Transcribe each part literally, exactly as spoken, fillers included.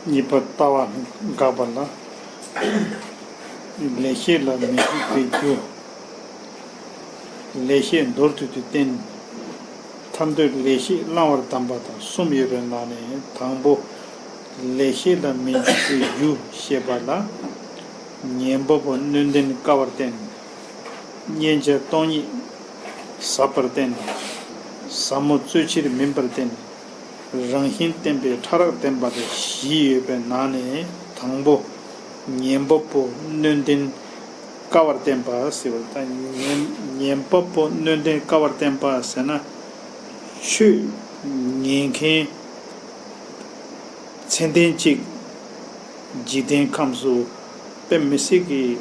གཉིས་པ་ལྟ་བ་དགག་པ་ལ། ལེགས་བཤད་ལ་མི་འཇིགས་པའི་རྒྱུ། ལེགས་བཤད་མདོར་བསྡུས་ཏེ་བསྟན། ཐར་འདོད་ལེགས་བཤད་བླང་བར་གདམས་པ་དང་གསུམ་ཡོད་པའི་ནང་ནས། དང་པོ། ལེགས་བཤད་ལ་མི་འཇིགས་པའི་རྒྱུ་བཤད་པ་ལ། ཉན་པ་པོ་སྣོད་ལྡན་དཀའ་བར་བསྟན། སྙན་ཆ་སྟོང་ཉིད་ཟབ་པར་བསྟན། ཟབ་མོ་རྩོལ་ཕྱིར་མིན་པར་བསྟན། རང་བཞིན་བསྟན་པའི་ཕྲ་རགས་བསྟན་པ་དང་བཞི་ཡོད་པའི་ནང་ནས། དང་པོ། ཉན་པ་པོ་སྣོད་ལྡན་དཀའ་བར་བསྟན་པ་ཟེར་བ་དང་། ཉན་ཉན་པ་པོ་སྣོད་ལྡན་དཀའ་བར་བསྟན་པ་ཟེར་ན། ཆོས་ཉན་མཁན་མཚན་ལྡན་གཅིག་འཇིག་རྟེན་ཁམས་སུ་དཔེ་མི་སྲིད་ཀྱི་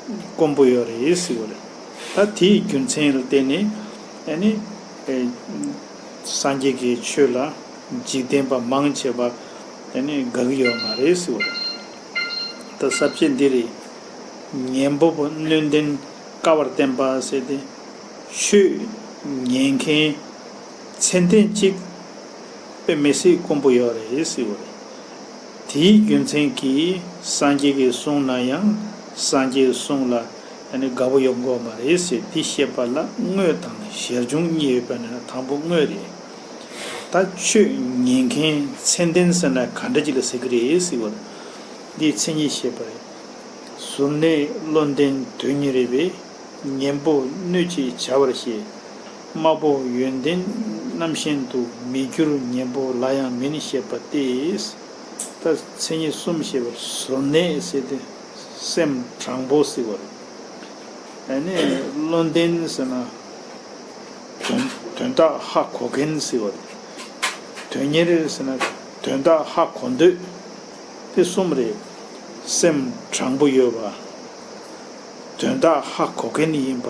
དཀོན་པོ་ཡོད་རེད་ཟེར་བ་རེད། ད་དེའི་རྒྱུ་མཚན་ལ་བརྟེན་ནས་ཨ་ནི། ཨེ། སངས་རྒྱས་ཀྱི་ཆོས་ལ་འཇིག་རྟེན་པ་མང་ཆེ་བ་ཨ་ནི་དགའ་གི་ཡོད་མ་རེད་ཟེར་བ་རེད། ད་ས་བཅད་འདི་རེད། ཉན་པ་པོ་སྣོད་ལྡན་དཀའ་བར་བསྟན་པ་ཟེར་ཏེ། ཆོས་ཉན་མཁན་མཚན་ལྡན་གཅིག་དཔེ་མི་སྲིད་དཀོན་པོ་ཡོད་རེད་ཟེར་བ་རེད། དེའི་རྒྱུ་མཚན་གྱིས་སངས་རྒྱས་ཀྱི་གསུང་ན་ཡང་སངས་རྒྱས་གསུང་ལ་ཨ་ནི་དགའ་པོ་ཡོང་གི་ཡོད་མ་རེད་ཟེར། དེ་བཤད་པ་ལ་དངོས་དང་ཞར་བྱུང་གཉིས་ཡོད་པ་ནས་དང་པོ་དངོས་རེད། ད་ཆོས་ཉན་མཁན་མཚན་ལྡན་ཟེར་ན་ག་འདྲ་ཅིག་ལ་ཟེར་གི་རེད་ཟེར་བ་རེད། འདིའི་མཚན་ཉིད་བཤད་པ་རེད། གཟུར་གནས་བློ་ལྡན་དོན་གཉེར་བས། གཉེན་པོ་སྣོད་ཅེས་བྱ་བར་བཤད། དམའ་པོ་ཡོན་ཏན་རྣམ་གཞན་དུ། མི་འགྱུར་གཉེན་པོ་ལ་ཡང་མིན་བཤད་པ་སྟེ། ད་མཚན་ཉིད་གསུམ་བཤད་པར་གཟུར་གནས་ཟེར་ཏེ་སེམས་དྲང་པོ་ཟེར་བ་རེད། ཨ་ནི་བློ་ལྡན་ཟེར་ན་དོན་དོན་དག་ཧ་གོ་མཁན་ཟེར་བ་རེད། དོན་གཉེར་ཟེར་ན་དོན་དག་ཧ་གོ་འདོད། དེ་གསུམ་རེད། སེམས་དྲང་པོ་ཡོད་པ། དོན་དག་ཧ་གོ་མཁན་ཡིན་པ།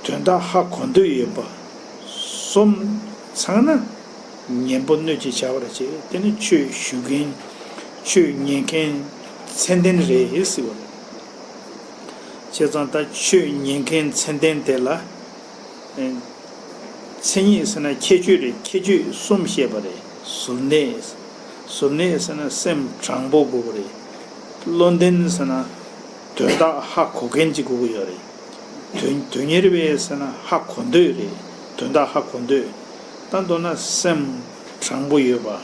དོན་དག་ཧ་གོ་འདོད་ཡོད་པ། གསུམ་ཚང་ན་གཉེན་པོ་སྣོད་ཅེས་བྱ་བར་བྱེད། དེ་ནི་ཆོས་ཞུ་མཁན། ཆོས་ཉན་མཁན་མཚན་ལྡན་རེད་ཟེར་བ་རེད། བྱས་ཙང་ད་ཆོས་ཉན་མཁན་མཚན་ལྡན་དེ་ལ། ཨེ། མཚན་ཉིད་ཟེར་ན་ཁྱད་ཆོས་རེད། ཁྱད་ཆོས་གསུམ་བཤད་པ་རེད། གཟུར་གནས། གཟུར་གནས་ཟེར་ན་སེམས་དྲང་པོ་དགོས་ཀྱི་རེད། བློ་ལྡན་ཟེར་ན་དོན་དག་ཧ་གོ་མཁན་ཅིག་དགོས་ཀྱི་ཡོད་རེད། དོན་དོན་གཉེར་བས་ཟེར་ན་ཧ་གོ་འདོད་རེད། དོན་དག་ཧ་གོ་འདོད། ད་མདོར་ན་སེམས་དྲང་པོ་ཡོད་པ།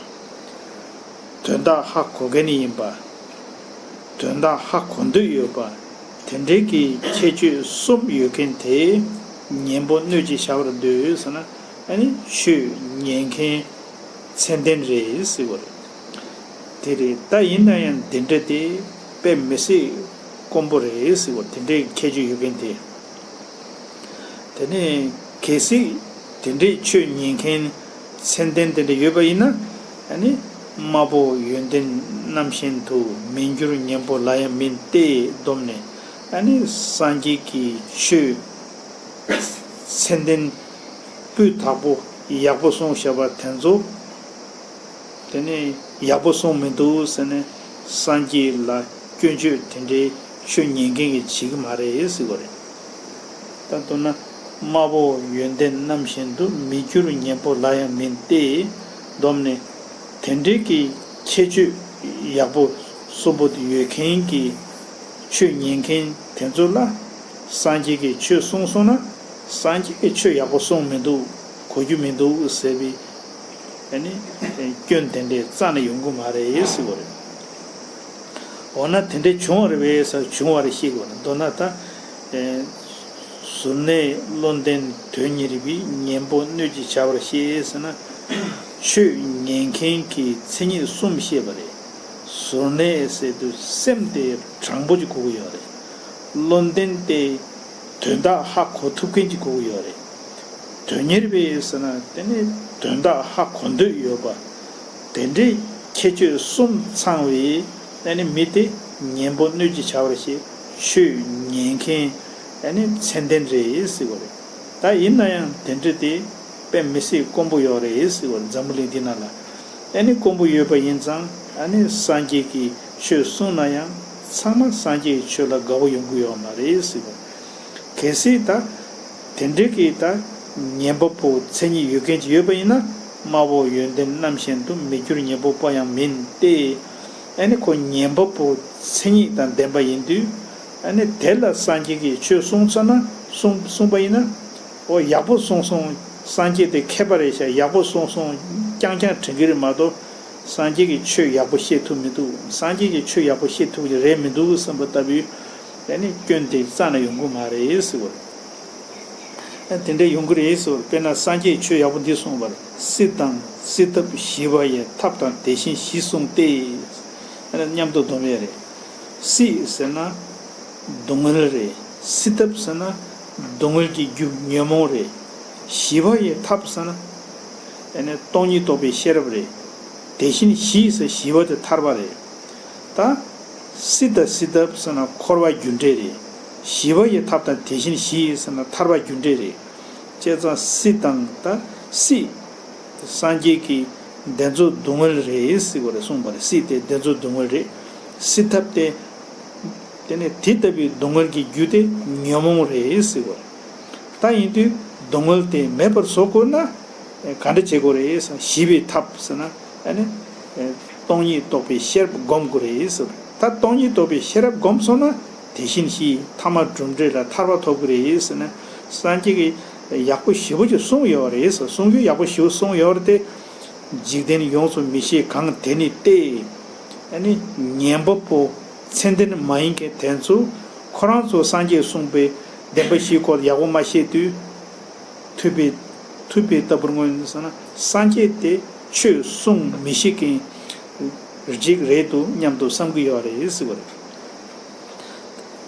དོན་དག་ཧ་གོ་མཁན་ཡིན་པ། དོན་དག་ཧ་གོ་འདོད་ཡོད་པ། དེ་འདྲའི་གི་ཁྱད་ཆོས་གསུམ་ཡོད་མཁན་དེ་གཉེན་པོ་སྣོད་ཅེས་བྱ་བར་འདོད་ཟེར་ན། ཨ་ནི་ཆོས་ཉན་མཁན་མཚན་ལྡན་རེད་ཟེར་བ་རེད། དེ་རེད། ད་ཡིན་ན་ཡང་དེ་འདྲ་དེ་དཔེ་མི་སྲིད་དཀོན་པོ་རེད་ཟེར་བ། དེ་འདྲའི་ཁྱད་ཆོས་ཡོད་མཁན་དེ། དེ་ནས་གལ་སྲིད་དེ་འདྲའི་ཆོས་ཉན་མཁན་མཚན་ལྡན་དེ་འདྲ་ཡོད་པ་ཡིན་ན། ཨ་ནི་དམའ་པོ་ཡོན་ཏན་རྣམ་གཞན་དུ། མི་འགྱུར་གཉེན་པོ་ལ་ཡང་མིན་ཏེ་བསྡོམས་ནས། ཨ་ནི་སངས་རྒྱས་ཀྱི་ཆོས་མཚན་ལྡན་སྤུས་དག་པོ་ཡག་པོ་གསུངས་བཞག་པ་དེ་ཚོ། དེ་ནས་ཡག་པོ་གསུངས་མི་འདུག་ཟེར་ནས་སངས་རྒྱས་ལ་སྐྱོན་བརྗོད་དེ་འདྲའི་ཆོས་ཉན་མཁན་གྱིས་བྱེད་ཀྱི་མ་རེད་ཟེར་བ་རེད། ད་མདོར་ན་དམའ་བོ་ཡོན་ཏན་རྣམ་གཞན་དུ། མི་འགྱུར་གཉེན་པོ་ལ་ཡང་མིན་ཏེ་བསྡོམས་ནས། དེ་འདྲའི་གི་ཁྱད་ཆོས་ཡག་པོ་གསུམ་པོ་དེ་ཡོད་མཁན་གྱི་ཆོས་ཉན་མཁན་དེ་ཚོ་ལ་སངས་རྒྱས་ཀྱིས་ཆོས་གསུངས་སོང་ན། སངས་རྒྱས་ཀྱིས་ཆོས་ཡག་པོ་གསུངས་མི་འདུག། གོ་རྒྱུ་མི་འདུག་ཟེར་བའི། ཨ་ནི་སྐྱོན་དེ་འདྲའི་རྩ་ནས་ཡོང་གི་མ་རེད་ཟེར་བ་རེད། འོ་ན་དེ་འདྲའི་བྱུང་བ་རེད་པས་ཟེར། བྱུང་བ་རེད་ཤེས་དགོས་ན། མདོར་ན་ད། ཨེ། གཟུར་གནས་བློ་ལྡན་དོན་གཉེར་བས། གཉེན་པོ་སྣོད་ཅེས་བྱ་བར་བཤད་ཟེར་ན། ཆོས་ཉན་མཁན་གྱི་མཚན་ཉིད་གསུམ་བཤད་པ་རེད། གཟུར་གནས་ཟེར་དུས་སེམས་དེ་དྲང་པོ་ཅིག་དགོས་ཀྱི་ཡོད་རེད། བློ་ལྡན་དེ་དོན་དག་ཧ་གོ་ཐུབ་མཁན་ཅིག་དགོས་ཀྱི་ཡོད་རེད། དོན་གཉེར་བས་ཟེར་ན་དེ་ནི་དོན་དག་ཧ་གོ་འདོད་ཡོད་པ། དེ་འདྲའི་ཁྱད་ཆོས་གསུམ་ཚང་བའི་ཨ་ནི་མི་དེ་གཉེན་པོ་སྣོད་ཅེས་བྱ་བར་བཤད། ཆོས་ཉན་མཁན་ཨ་ནི་མཚན་ལྡན་རེད་ཟེར་བ་རེད། ད་ཡིན་ན་ཡང་དེ་འདྲ་དེ་དཔེ་མི་སྲིད་དཀོན་པོ་ཡོད་རེད་ཟེར་བ་རེད། འཛམ་བུ་གླིང་འདི་ནང་ལ་ཨ་ནི་དཀོན་པོ་ཡོད་པ་ཡིན་ཙང་། ཨ་ནི་སངས་རྒྱས་ཀྱིས་ཆོས་གསུངས་ན་ཡང་ཚང་མ་སངས་རྒྱས་ཀྱི་ཆོས་ལ་དགའ་པོ་ཡོང་གི་ཡོད་མ་རེད་ཟེར་བ། གལ་སྲིད་ད་དེ་འདྲའི་གི་ད་ཉན་པ་པོ་མཚན་ཉིད་ཡོད་མཁན་ཅིག་ཡོད་པ་ཡིན་ན། སྨྲ་བོ་ཡོན་ཏན་རྣམ་གཞན་དུ། མི་འགྱུར་གཉེན་པོ་པོ་ཡང་མིན་ཏེ། ཨ་ནི་ཁོ་གཉེན་པོ་པོ་མཚན་ཉིད་དང་ལྡན་པ་ཡིན་དུས། ཨ་ནི་དེ་ལ་སངས་རྒྱས་ཀྱིས་ཆོས་གསུངས་ཚར་ན། གསུངས་གསུངས་པ་ཡིན་ན། འོ་ཡག་པོ་གསུངས་སོང་། སངས་རྒྱས་དེ་མཁས་པ་རེད་ཤག་ཡག་པོ་གསུངས་སོང་རྐྱང་རྐྱང་དྲན་གྱི་རེད་མ་གཏོགས། སངས་རྒྱས་ཀྱིས་ཆོས་ཡག་པོ་བཤད་ཐུབ་མི་འདུག་སངས་རྒྱས་ཀྱིས་ཆོས་ཡག་པོ་བཤད་ཐུབ་ཀྱི་རེད་མི་འདུག་བསམ་པ་ལྟ་བུའི། ཨ་ནི་སྐྱོན་དེ་རྩ་ནས་ཡོང་གི་མ་རེད་ཟེར་བ་རེད། དེ་འདྲ་ཡོང་གི་རེད་ཟེར་བ་རེད། དཔེར་ན་སངས་རྒྱས་ཆོས་ཡག་པོ་འདི་གསུངས་པ་རེད། སྲིད་དང་སྲིད་ཐབས་ཞི་བ་ཡི། ཐབས་དང་དེ་བཞིན་ཞི་གསུངས་ཏེ། ཨ་ནི་མཉམ་དུ་སྡོམ་ཡས་རེད། སྲིད་ཟེར་ན་སྡུག་བསྔལ་རེད། སྲིད་ཐབས་ཟེར་ན་སྡུག་བསྔལ་གྱི་རྒྱུ་ཉོན་མོངས་རེད། ཞི་བ་ཡི་ཐབས་ཟེར་ན་ཨ་ནི་སྟོང་ཉིད་རྟོགས་པའི་ཤེས་རབ་རེད། དེ་བཞིན་ཞི་ཟེར་ཞི་བ་དེ་ཐར་པ་རེད། ད་སྲིད་དང་སྲིད་ཐབས་ཟེར་ན་འཁོར་བ་རྒྱུ་འབྲས་རེད། ཞི་བ་ཡི་ཐབས་དང་དེ་བཞིན་ཞི་ཟེར་ན་ཐར་པ་རྒྱུ་འབྲས་རེད། བྱས་ཙང་སྲིད་དང་ད་སྲིད། སངས་རྒྱས་ཀྱིས་འདི་ཚོ་སྡུག་བསྔལ་རེད་ཟེར་བ་རེད་གསུངས་པ་རེད། སྲིད་དེ་འདི་ཚོ་སྡུག་བསྔལ་རེད། སྲིད་ཐབས་དེ། དེ་ནས་དེ་ལྟ་བུའི་སྡུག་བསྔལ་གྱི་རྒྱུ་དེ་ཉོན་མོངས་རེད་ཟེར་བ་རེད། ད་ཡིན་དུས་སྡུག་བསྔལ་དེ་མེད་པར་བཟོ་དགོས་ན། ག་འདྲ་བྱེད་དགོས་རེད་ཟེར་ན། ཞི་བའི་ཐབས་ཟེར་ན། ཨ་ནི། སྟོང་ཉིད་རྟོགས་པའི་ཤེས་རབ་སྒོམ་དགོས་རེད་ཟེར། ད་སྟོང་ཉིད་རྟོགས་པའི་ཤེས་རབ་སྒོམ་སོང་ན། དེ་བཞིན་ཞི། ཐ་མ་གྲུབ་འབྲས་ལ་ཐར་པ་ཐོབ་ཀྱི་རེད་ཟེར་ན། སངས་རྒྱས་ཀྱིས་ཡག་པོ་ཞེ་པོ་ཅིག་གསུངས་ཡོད་རེད་ཟེར། གསུང་རྒྱུ་ཡག་པོ་ཞེ་པོ་གསུངས་ཡོད་རེད་དེ། འཇིག་རྟེན་ཡོངས་སུ་མི་ཤེས་གང་དེ་ནི་སྟེ། ཨ་ནི་ཉན་པ་པོ་མཚན་ལྡན་མ་ཡིན་མཁན་དེ་ཚོ་ཁོ་རང་ཚོ་སངས་རྒྱས་གསུངས་པའི་བདེན་པ་བཞིའི་སྐོར་ཡག་པོ་མ་ཤེས་དུས། ཐུབ་པའི་ཐུབ་པའི་ལྟ་བུར་མངོན་ཟེར་ན། སངས་རྒྱས་དེ་ཆོས་གསུང་མི་ཤེས་མཁན་ཅིག་རེད་འདུག་སྙམ་དུ་བསམ་གྱི་ཡོད་རེད་ཟེར་བ་རེད།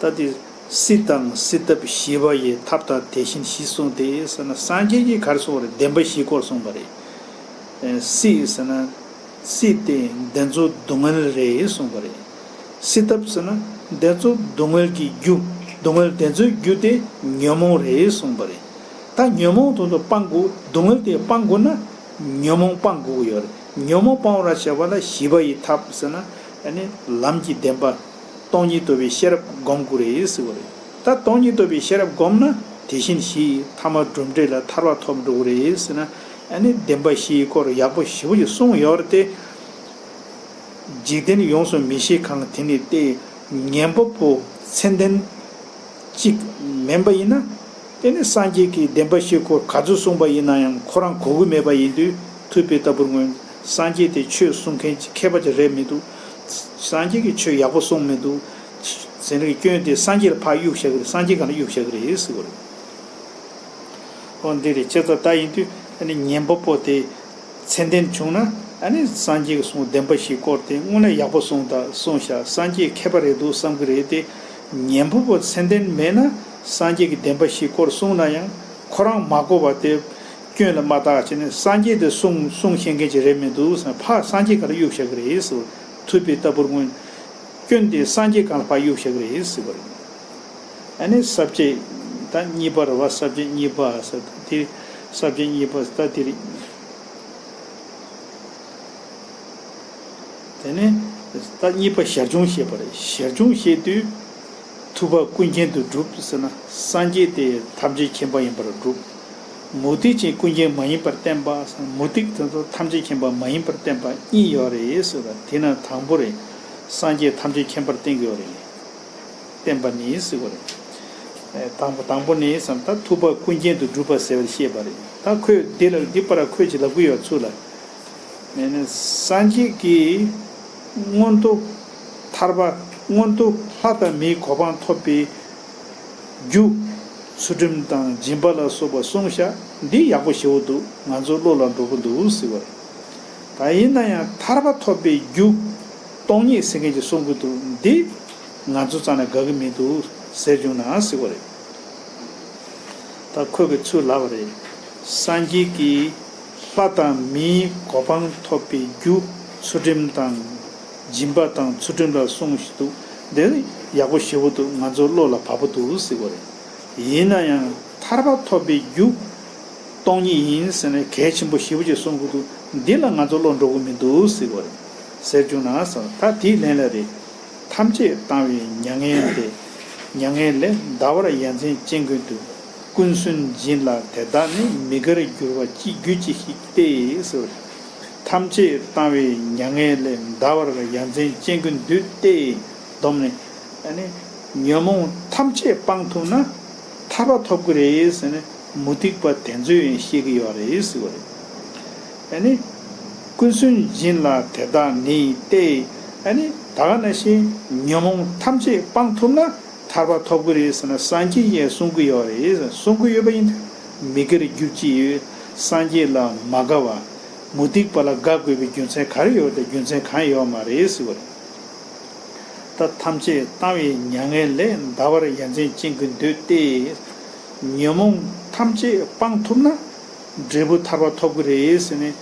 ད་དེ་སྲིད་དང་སྲིད་ཐབས་ཞི་བ་ཡི། ཐབས་དང་དེ་བཞིན་ཞི་གསུངས་ཏེ་ཟེར་ན། སངས་རྒྱས་ཀྱིས་ག་རེ་གསུངས་པ་རེད། བདེན་པ་བཞིའི་སྐོར་གསུངས་པ་རེད། སྲིད་ཟེར་ན། སྲིད་དེ་འདི་ཚོ་སྡུག་བསྔལ་རེད་གསུངས་པ་རེད། སྲིད་ཐབས་ཟེར་ན་འདི་ཚོ་སྡུག་བསྔལ་གྱི་རྒྱུ། སྡུག་བསྔལ་འདི་ཚོའི་རྒྱུ་དེ་ཉོན་མོངས་རེད་གསུངས་པ་རེད། ད་ཉོན་མོངས་དེ་ཚོ་སྤང་དགོས། སྡུག་བསྔལ་དེ་སྤང་དགོས་ན་ཉོན་མོངས་སྤང་དགོས་ཀྱི་ཡོད་རེད། ཉོན་མོངས་སྤང་བར་བྱ་བ་ལ་ཞི་བ་ཡི་ཐབས་ཟེར་ན། ཨ་ནི་ལམ་གྱི་བདེན་པ། སྟོང་ཉིད་རྟོགས་པའི་ཤེས་རབ་སྒོམ་དགོས་རེད་ཟེར་བ་རེད། ད་སྟོང་ཉིད་རྟོགས་པའི་ཤེས་རབ་སྒོམ་ན་དེ་བཞིན་ཞི། ཐ་མ་གྲུབ་འབྲས་ལ་ཐར་པ་ཐོབ་འགྲོ་གི་རེད་ཟེར་ན། ཨ་ནི་བདེན་པ་བཞིའི་སྐོར་ཡག་པོ་ཞེ་པོ་ཅིག་གསུངས་ཡོད་རེད་དེ། འཇིག་རྟེན་ཡོངས་སུ་མི་ཤེས་གང་དེ་ནི་སྟེ། ཉན་པ་པོ་མཚན་ལྡན་གཅིག་མིན་པ་ཡིན་ན། དེ་ནི་སངས་རྒྱས་ཀྱིས་བདེན་པ་བཞིའི་སྐོར་ག་ཚོད་གསུངས་པ་ཡིན་ན་ཡང་ཁོ་རང་གོ་གི་མེད་པ་ཡིན་དུས། ཐུབ་པའི་ལྟ་བུར་མངོན། སངས་རྒྱས་དེ་ཆོས་གསུང་མཁན་གྱི་མཁས་པ་ཅིག་རེད་མི་འདུག་སངས་རྒྱས་ཀྱིས་ཆོས་ཡག་པོ་གསུངས་མི་འདུག་ཟེར་ནས་སྐྱོན་དེ་སངས་རྒྱས་ལ་ཕར་གཡུག་བཞག་གི་རེད། སངས་རྒྱས་སྒང་ལ་གཡུག་བཞག་གི་རེད་ཟེར་བ་རེད། འོ་འདི་རེད། བྱས་ཙང་ད་ཡིན་དུས་ཨ་ནི་ཉན་པ་པོ་དེ་མཚན་ལྡན་བྱུང་ན། ཨ་ནི་སངས་རྒྱས་ཀྱིས་གསུངས་བདེན་པ་བཞིའི་སྐོར་དེ་དངོས་གནས་ཡག་པོ་གསུངས་ད་གསུངས་ཤག་སངས་རྒྱས་མཁས་པ་རེད་འདུག་བསམ་གི་རེད་དེ། ཉན་པ་པོ་མཚན་ལྡན་མེད་ན་སངས་རྒྱས་ཀྱིས་བདེན་པ་བཞིའི་སྐོར་གསུངས་ན་ཡང་ཁོ་རང་མ་གོ་བ་དེ་སྐྱོན་ལ་མ་བརྟགས་བྱས་ནས། སངས་རྒྱས་དེ་གསུང་གསུང་ཤེས་མཁན་ཅིག་རེད་མི་འདུག་ཟེར་ཕར་སངས་རྒྱས་སྒང་ལ་གཡུག་བཞག་གི་རེད་ཟེར། ཐུབ་པའི་ལྟ་བུར་མངོན། སྐྱོན་དེ་སངས་རྒྱས་སྒང་ལ་ཕར་གཡུག་བཞག་གི་རེད་ཟེར་བ་རེད། ཨ་ནི་ས་བཅད་ད་གཉིས་པ་རེད་བ། ས་བཅད་གཉིས་པ་ཟེར་དེ། ས་བཅད་གཉིས་པ་ད་དེ་རེད། དེ་ནས་ད་གཉིས་པ་ཞར་བྱུང་བཤད་པ་རེད། ཞར་བྱུང་བཤད་དུས། ཐུབ་པ་ཀུན་མཁྱེན་དུ་གྲུབ་ཟེར་ན། སངས་རྒྱས་དེ་ཐམས་ཅད་མཁྱེན་པ་ཡིན་པར་གྲུབ། མུ་སྟེགས་ཀྱིས་ཀུན་མཁྱེན་མ་ཡིན་པར་བསྟན་པ་ཟེར་ན། མུ་སྟེགས་དེ་ཚོ་ཐམས་ཅད་མཁྱེན་པ་མ་ཡིན་པར་བསྟན་པ་གཉིས་ཡོད་རེད་ཟེར་བ། དེ་ན་དང་པོ་རེད། སངས་རྒྱས་ཐམས་ཅད་མཁྱེན་པར་བསྟན་གྱི་ཡོད་རེད། བསྟན་པ་ནི་ཟེར་བ་རེད། ཨེ། དང་པོ་དང་པོ་ནི་བསམ། ད་ཐུབ་པ་ཀུན་མཁྱེན་དུ་གྲུབ་པ་ཟེར་བར་བཤད་པ་རེད། ད་ཁོས་འདི་ལ་འདི་པར་ཁོས་ཅིག་ལབ་ཀྱི་ཡོད་ཚུལ་ལ། ཨེ་ནི་སངས་རྒྱས་ཀྱིས་མངོན་མཐོ་ཐར་པ། མངོན་མཐོ་ལྷ་དང་མིའི་གོ་འཕང་ཐོབ་པའི་རྒྱུ། ཚུལ་ཁྲིམས་དང་སྦྱིན་པ་ལ་སོགས་པ་གསུངས་ཤག་འདི་ཡག་པོ་ཞེ་པོ་འདུག་ང་ཚོ་བློ་ལ་འགྲོ་གི་འདུག་ཟེར་བ་རེད། ད་ཡིན་ན་ཡང་ཐར་པ་ཐོབ་པའི་རྒྱུ་སྟོང་ཉིད་ཟེར་མཁན་ཅིག་གསུང་གི་འདུག་འདི་ང་ཚོ་རྩ་ནས་དགའ་གི་མི་འདུག་ཟེར་བྱུང་ན་ཟེར་བ་རེད། ད་ཁོས་གི་ཚུལ་ལབ་པ་རེད། སངས་རྒྱས་ཀྱིས་ལྷ་དང་མིའི་གོ་འཕང་ཐོབ་པའི་རྒྱུ། ཚུལ་ཁྲིམས་དང་། སྦྱིན་པ་དང་ཚུལ་ཁྲིམས་ལ་གསུངས་ཤིག་འདུག་འདི་ནི་ཡག་པོ་ཞེ་པོ་འདུག་ང་ཚོ་བློ་ལ་བབས་པོ་འདུག་ཟེར་བ་རེད། ཡིན་ན་ཡང་ཐར་པ་ཐོབ་པའི་རྒྱུ་སྟོང་ཉིད་ཡིན་ཟེར་ནས་གལ་ཆེན་པོ་ཞེ་པོ་ཅིག་གསུང་གི་འདུག་འདི་ལ་ང་ཚོ་བློ་འགྲོ་གི་མི་འདུག་ཟེར་བ་རེད། ཟེར་བྱུང་ན་ཟེར། ད་དེའི་ལན་ལ་རེད། ཐམས་ཅད་བཏང་བའི་མྱ་ངན་ལས། མྱ་ངན་ལས་འདའ་བར་ཡ་མཚན་ཅན་ཀུན་ཏུ། ཀུན་སུན་འབྱིན་ལ་དེ་དག་ནི། མི་དགར་འགྱུར་བ་ཅི་རྒྱུ་ཅི་ཞིག་སྟེ། ཟེར་བ་རེད། ཐམས་ཅད་བཏང་བའི་མྱ་ངན་ལས། འདའ་བར་ཡ་མཚན་ཅན་ཀུན་འདུས་ཏེ། སྡོམ་ནི། ཨ་ནི་ཉོན་མོངས་ཐམས་ཅད་སྤང་ཐུབ་ན་ཐར་པ་ཐོབ་ཀྱི་རེད་ཟེར་ནས་མུ་སྟེགས་པ་དེ་ཚོས་ཡང་བཤད་ཀྱི་ཡོད་རེད་ཟེར་བ་རེད། ཨ་ནི་ཀུན་སུན་འབྱིན་ལ་དེ་དག་ནི་སྟེ། ཨ་ནི་ད་ག་ནང་བཞིན་ཉོན་མོངས་ཐམས་ཅད་སྤང་ཐུབ་ན་ཐར་པ་ཐོབ་ཀྱི་རེད་ཟེར་ན་སངས་རྒྱས་ཀྱིས་གསུང་གི་ཡོད་རེད། གསུང་གི་ཡོད་པ་ཡིན་དུས་མི་དགར་རྒྱུ་ཅི་ཡོད། སངས་རྒྱས་ལ་མ་དགའ་བ། མུ་སྟེགས་པ་ལ་དགའ་དགོས་པའི་རྒྱུ་མཚན་ག་རེ་ཡོད་དེ་རྒྱུ་མཚན་གང་ཡོད་མ་རེད་ཟེར་བ་རེད། ད་ཐམས་ཅད་བཏང་བའི་མྱ་ངན་ལས། འདའ་བར་ཡ་མཚན་ཅན་ཀུན་འདུས་ཏེ། ཉོན་མོངས་ཐམས་ཅད་སྤང་ཐུབ་ན་འབྲས་བུ་ཐར་པ་ཐོབ་ཀྱི་རེད་ཟེར་ནས་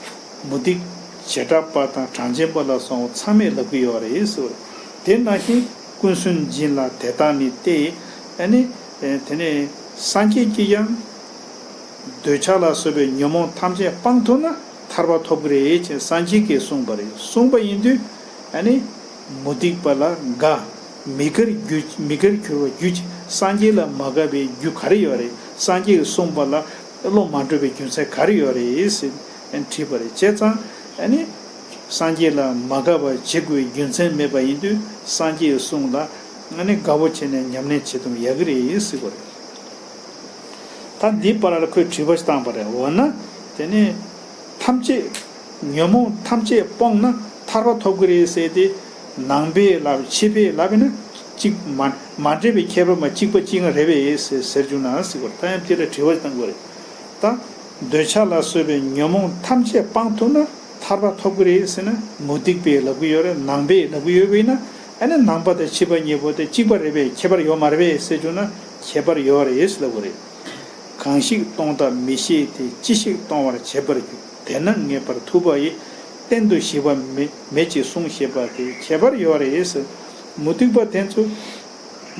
མུ་སྟེགས་བྱེ་བྲག་པ་དང་གྲངས་ཅན་པ་ལ་སོགས་པ་ཚང་མས་ལབ་ཀྱི་ཡོད་རེད་ཟེར་བ་རེད། དེ་ནང་བཞིན་ཀུན་སུན་འབྱིན་ལ་དེ་དག་ནི་སྟེ། ཨ་ནི་དེ་ནས་སངས་རྒྱས་ཀྱིས་ཡང་འདོད་ཆགས་ལ་སོགས་པའི་ཉོན་མོངས་ཐམས་ཅད་སྤང་ཐུབ་ན་ཐར་པ་ཐོབ་ཀྱི་རེད་ཅེས་སངས་རྒྱས་ཀྱིས་གསུངས་པ་རེད། གསུངས་པ་ཡིན་དུས་ཨ་ནི་མུ་སྟེགས་པ་ལ་དགའ། མི་དགར་རྒྱུ། མི་དགར་གྱུར་བ་རྒྱུ་ཅི། སངས་རྒྱས་ལ་མ་དགའ་བའི་རྒྱུ་ག་རེ་ཡོད་རེད། སངས་རྒྱས་ཀྱིས་གསུངས་པ་ལ་བློ་མ་འགྲོ་བའི་རྒྱུ་མཚན་ག་རེ་ཡོད་རེད་ཟེར་དྲིས་པ་རེད། བྱས་ཙང་ཨ་ནི་སངས་རྒྱས་ལ་མ་དགའ་བ་བྱེད་དགོས་རྒྱུ་མཚན་མེད་པ་ཡིན་དུས་སངས་རྒྱས་ཀྱི་གསུང་ལ་ཨ་ནི་དགའ་བོ་བྱས་ནས་ཉམས་ལེན་བྱེད་དུ་ཡག་གི་རེད་ཟེར་བ་རེད། ད་འདིའི་བར་ལ་ཁོས་དྲི་བ་ཞིག་བཏང་པ་རེད། འོ་ན་དེ་ནས་ཐམས་ཅད་ཉོན་མོངས་ཐམས་ཅད་སྤངས་ན་ཐར་པ་ཐོབ་ཀྱི་རེད་ཟེར་ཏེ་ནང་པས་ལབ་ཕྱི་པས་ལབ་ཡིན་ན་གཅིག་མ་མ་འདྲེས་པའི་ཁྱད་པར་མ་གཅིག་པ་གཅིག་རྐྱང་རེད་པས་ཟེར་ཟེར་རྒྱུ་ན་ཟེར་བ་རེད། ད་ཡང་དེ་ལ་དྲི་བ་ཞིག་བཏང་དགོས་རེད། ད་འདོད་ཆགས་ལ་སོགས་པའི་ཉོན་མོངས་ཐམས་ཅད་སྤང་ཐུབ་ན་ཐར་པ་ཐོབ་ཀྱི་རེད་ཟེར་ན་མུ་སྟེགས་པས་ལབ་ཀྱི་ཡོད་རེད། ནང་པས་ལབ་ཀྱི་ཡོད་པ་ཡིན་ན་ཨ་ནི་ནང་པ་དང་ཕྱི་པ་གཉིས་པོ་དེ་གཅིག་པ་རེད་པས་ཁྱད་པར་ཡོད་མ་རེད་པས་ཟེར་རྒྱུ་ན་ཁྱད་པར་ཡོད་རེད་ལབ་དགོས་རེད། གང་ཞིག་གཏོང་དང་མི་ཤེས་ཏེ། ཅི་ཞིག་གཏོང་བར་བྱེད་པར་འགྱུར། དེས་ན་ངེས་པར་ཐུབ་པ་ཡི། གཏན་དུ་ཞི་བ་མེད་མེད་ཅེས་གསུངས་ཞེས་པ་དེ་ཁྱད་པར་ཡོད་རེད་ཟེར། མུ་སྟེགས་པ་དེ་ཚོ་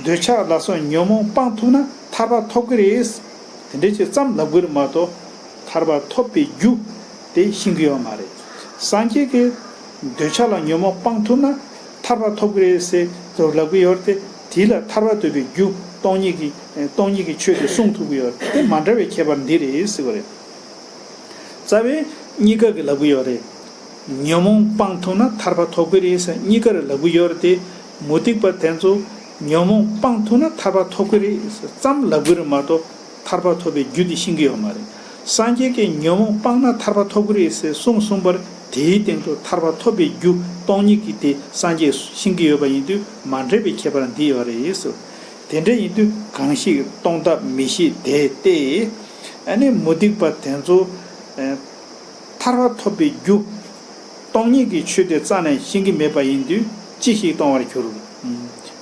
འདོད་ཆགས་ལ་སོགས་ཉོན་མོངས་སྤང་ཐུབ་ན་ཐར་པ་ཐོབ་ཀྱི་རེད། དེ་འདྲ་ཅིག་ཙམ་ལབ་ཀྱི་རེད་མ་གཏོགས་ཐར་པ་ཐོབ་པའི་རྒྱུ་དེ་ཤེས་ཀྱི་ཡོད་མ་རེད། སངས་རྒྱས་ཀྱིས་འདོད་ཆགས་ལ་ཉོན་མོངས་སྤང་ཐུབ་ན་ཐར་པ་ཐོབ་ཀྱི་རེད་ཟེར་དུ་ལབ་ཀྱི་ཡོད་རེད་དེ། དེ་ལ་ཐར་པ་ཐོབ་པའི་རྒྱུ་སྟོང་ཉིད་ཀྱི་སྟོང་ཉིད་ཀྱི་ཆོས་དེ་གསུངས་ཐུབ་ཀྱི་ཡོད་རེད་དེ། མ་འདྲ་བའི་ཁྱད་པར་འདི་རེད་ཟེར་བ་རེད། རྩ་བའི་གཉིས་ཀ་གི་ལབ་ཀྱི་ཡོད་རེད། ཉོན་མོངས་སྤང་ཐུབ་ན་ཐར་པ་ཐོབ་ཀྱི་རེད་ཟེར་གཉིས་ཀ་རེ་ལབ་ཀྱི་ཡོད་རེད་དེ། མུ་སྟེགས་པ་དེ་ཚོ་ཉོན་མོངས་སྤང་ཐུབ་ན་ཐར་པ་ཐོབ་ཀྱི་རེད་ཟེར་ཙམ་ལབ་ཀྱི་རེད་མ་གཏོགས་ཐར་པ་ཐོབ་པའི་རྒྱུ་དེ་ཤེས་ཀྱི་ཡོད་མ་རེད། སངས་རྒྱས་ཀྱིས་ཉོན་མོངས་སྤངས་ན་ཐར་པ་ཐོབ་ཀྱི་རེད་ཟེར་གསུངས་གསུངས་པར་དེའི་སྟེང་དུ་ཐར་པ་ཐོབ་པའི་རྒྱུ་སྟོང་ཉིད་ཀྱི་དེ་སངས་རྒྱས་ཤེས་ཀྱི་ཡོད་པ་ཡིན་དུས་མ་འདྲེས་པའི་ཁྱད་པར་འདི་ཡོད་རེད་ཟེར། དེ་འདྲ་ཡིན་དུས་གང་ཞིག་གཏོང་ཐབས་མི་ཤེས་དེ་སྟེ། ཨ་ནི་མུ་སྟེགས་པ་དེ་ཚོ་ཨ་ཐར་པ་ཐོབ་པའི་རྒྱུ་སྟོང་ཉིད་ཀྱི་ཆོས་དེ་རྩ་ནས་ཤེས་ཀྱི་མེད་པ་ཡིན་དུས་ཅི་ཞིག་གཏོང་བར་འགྱུར།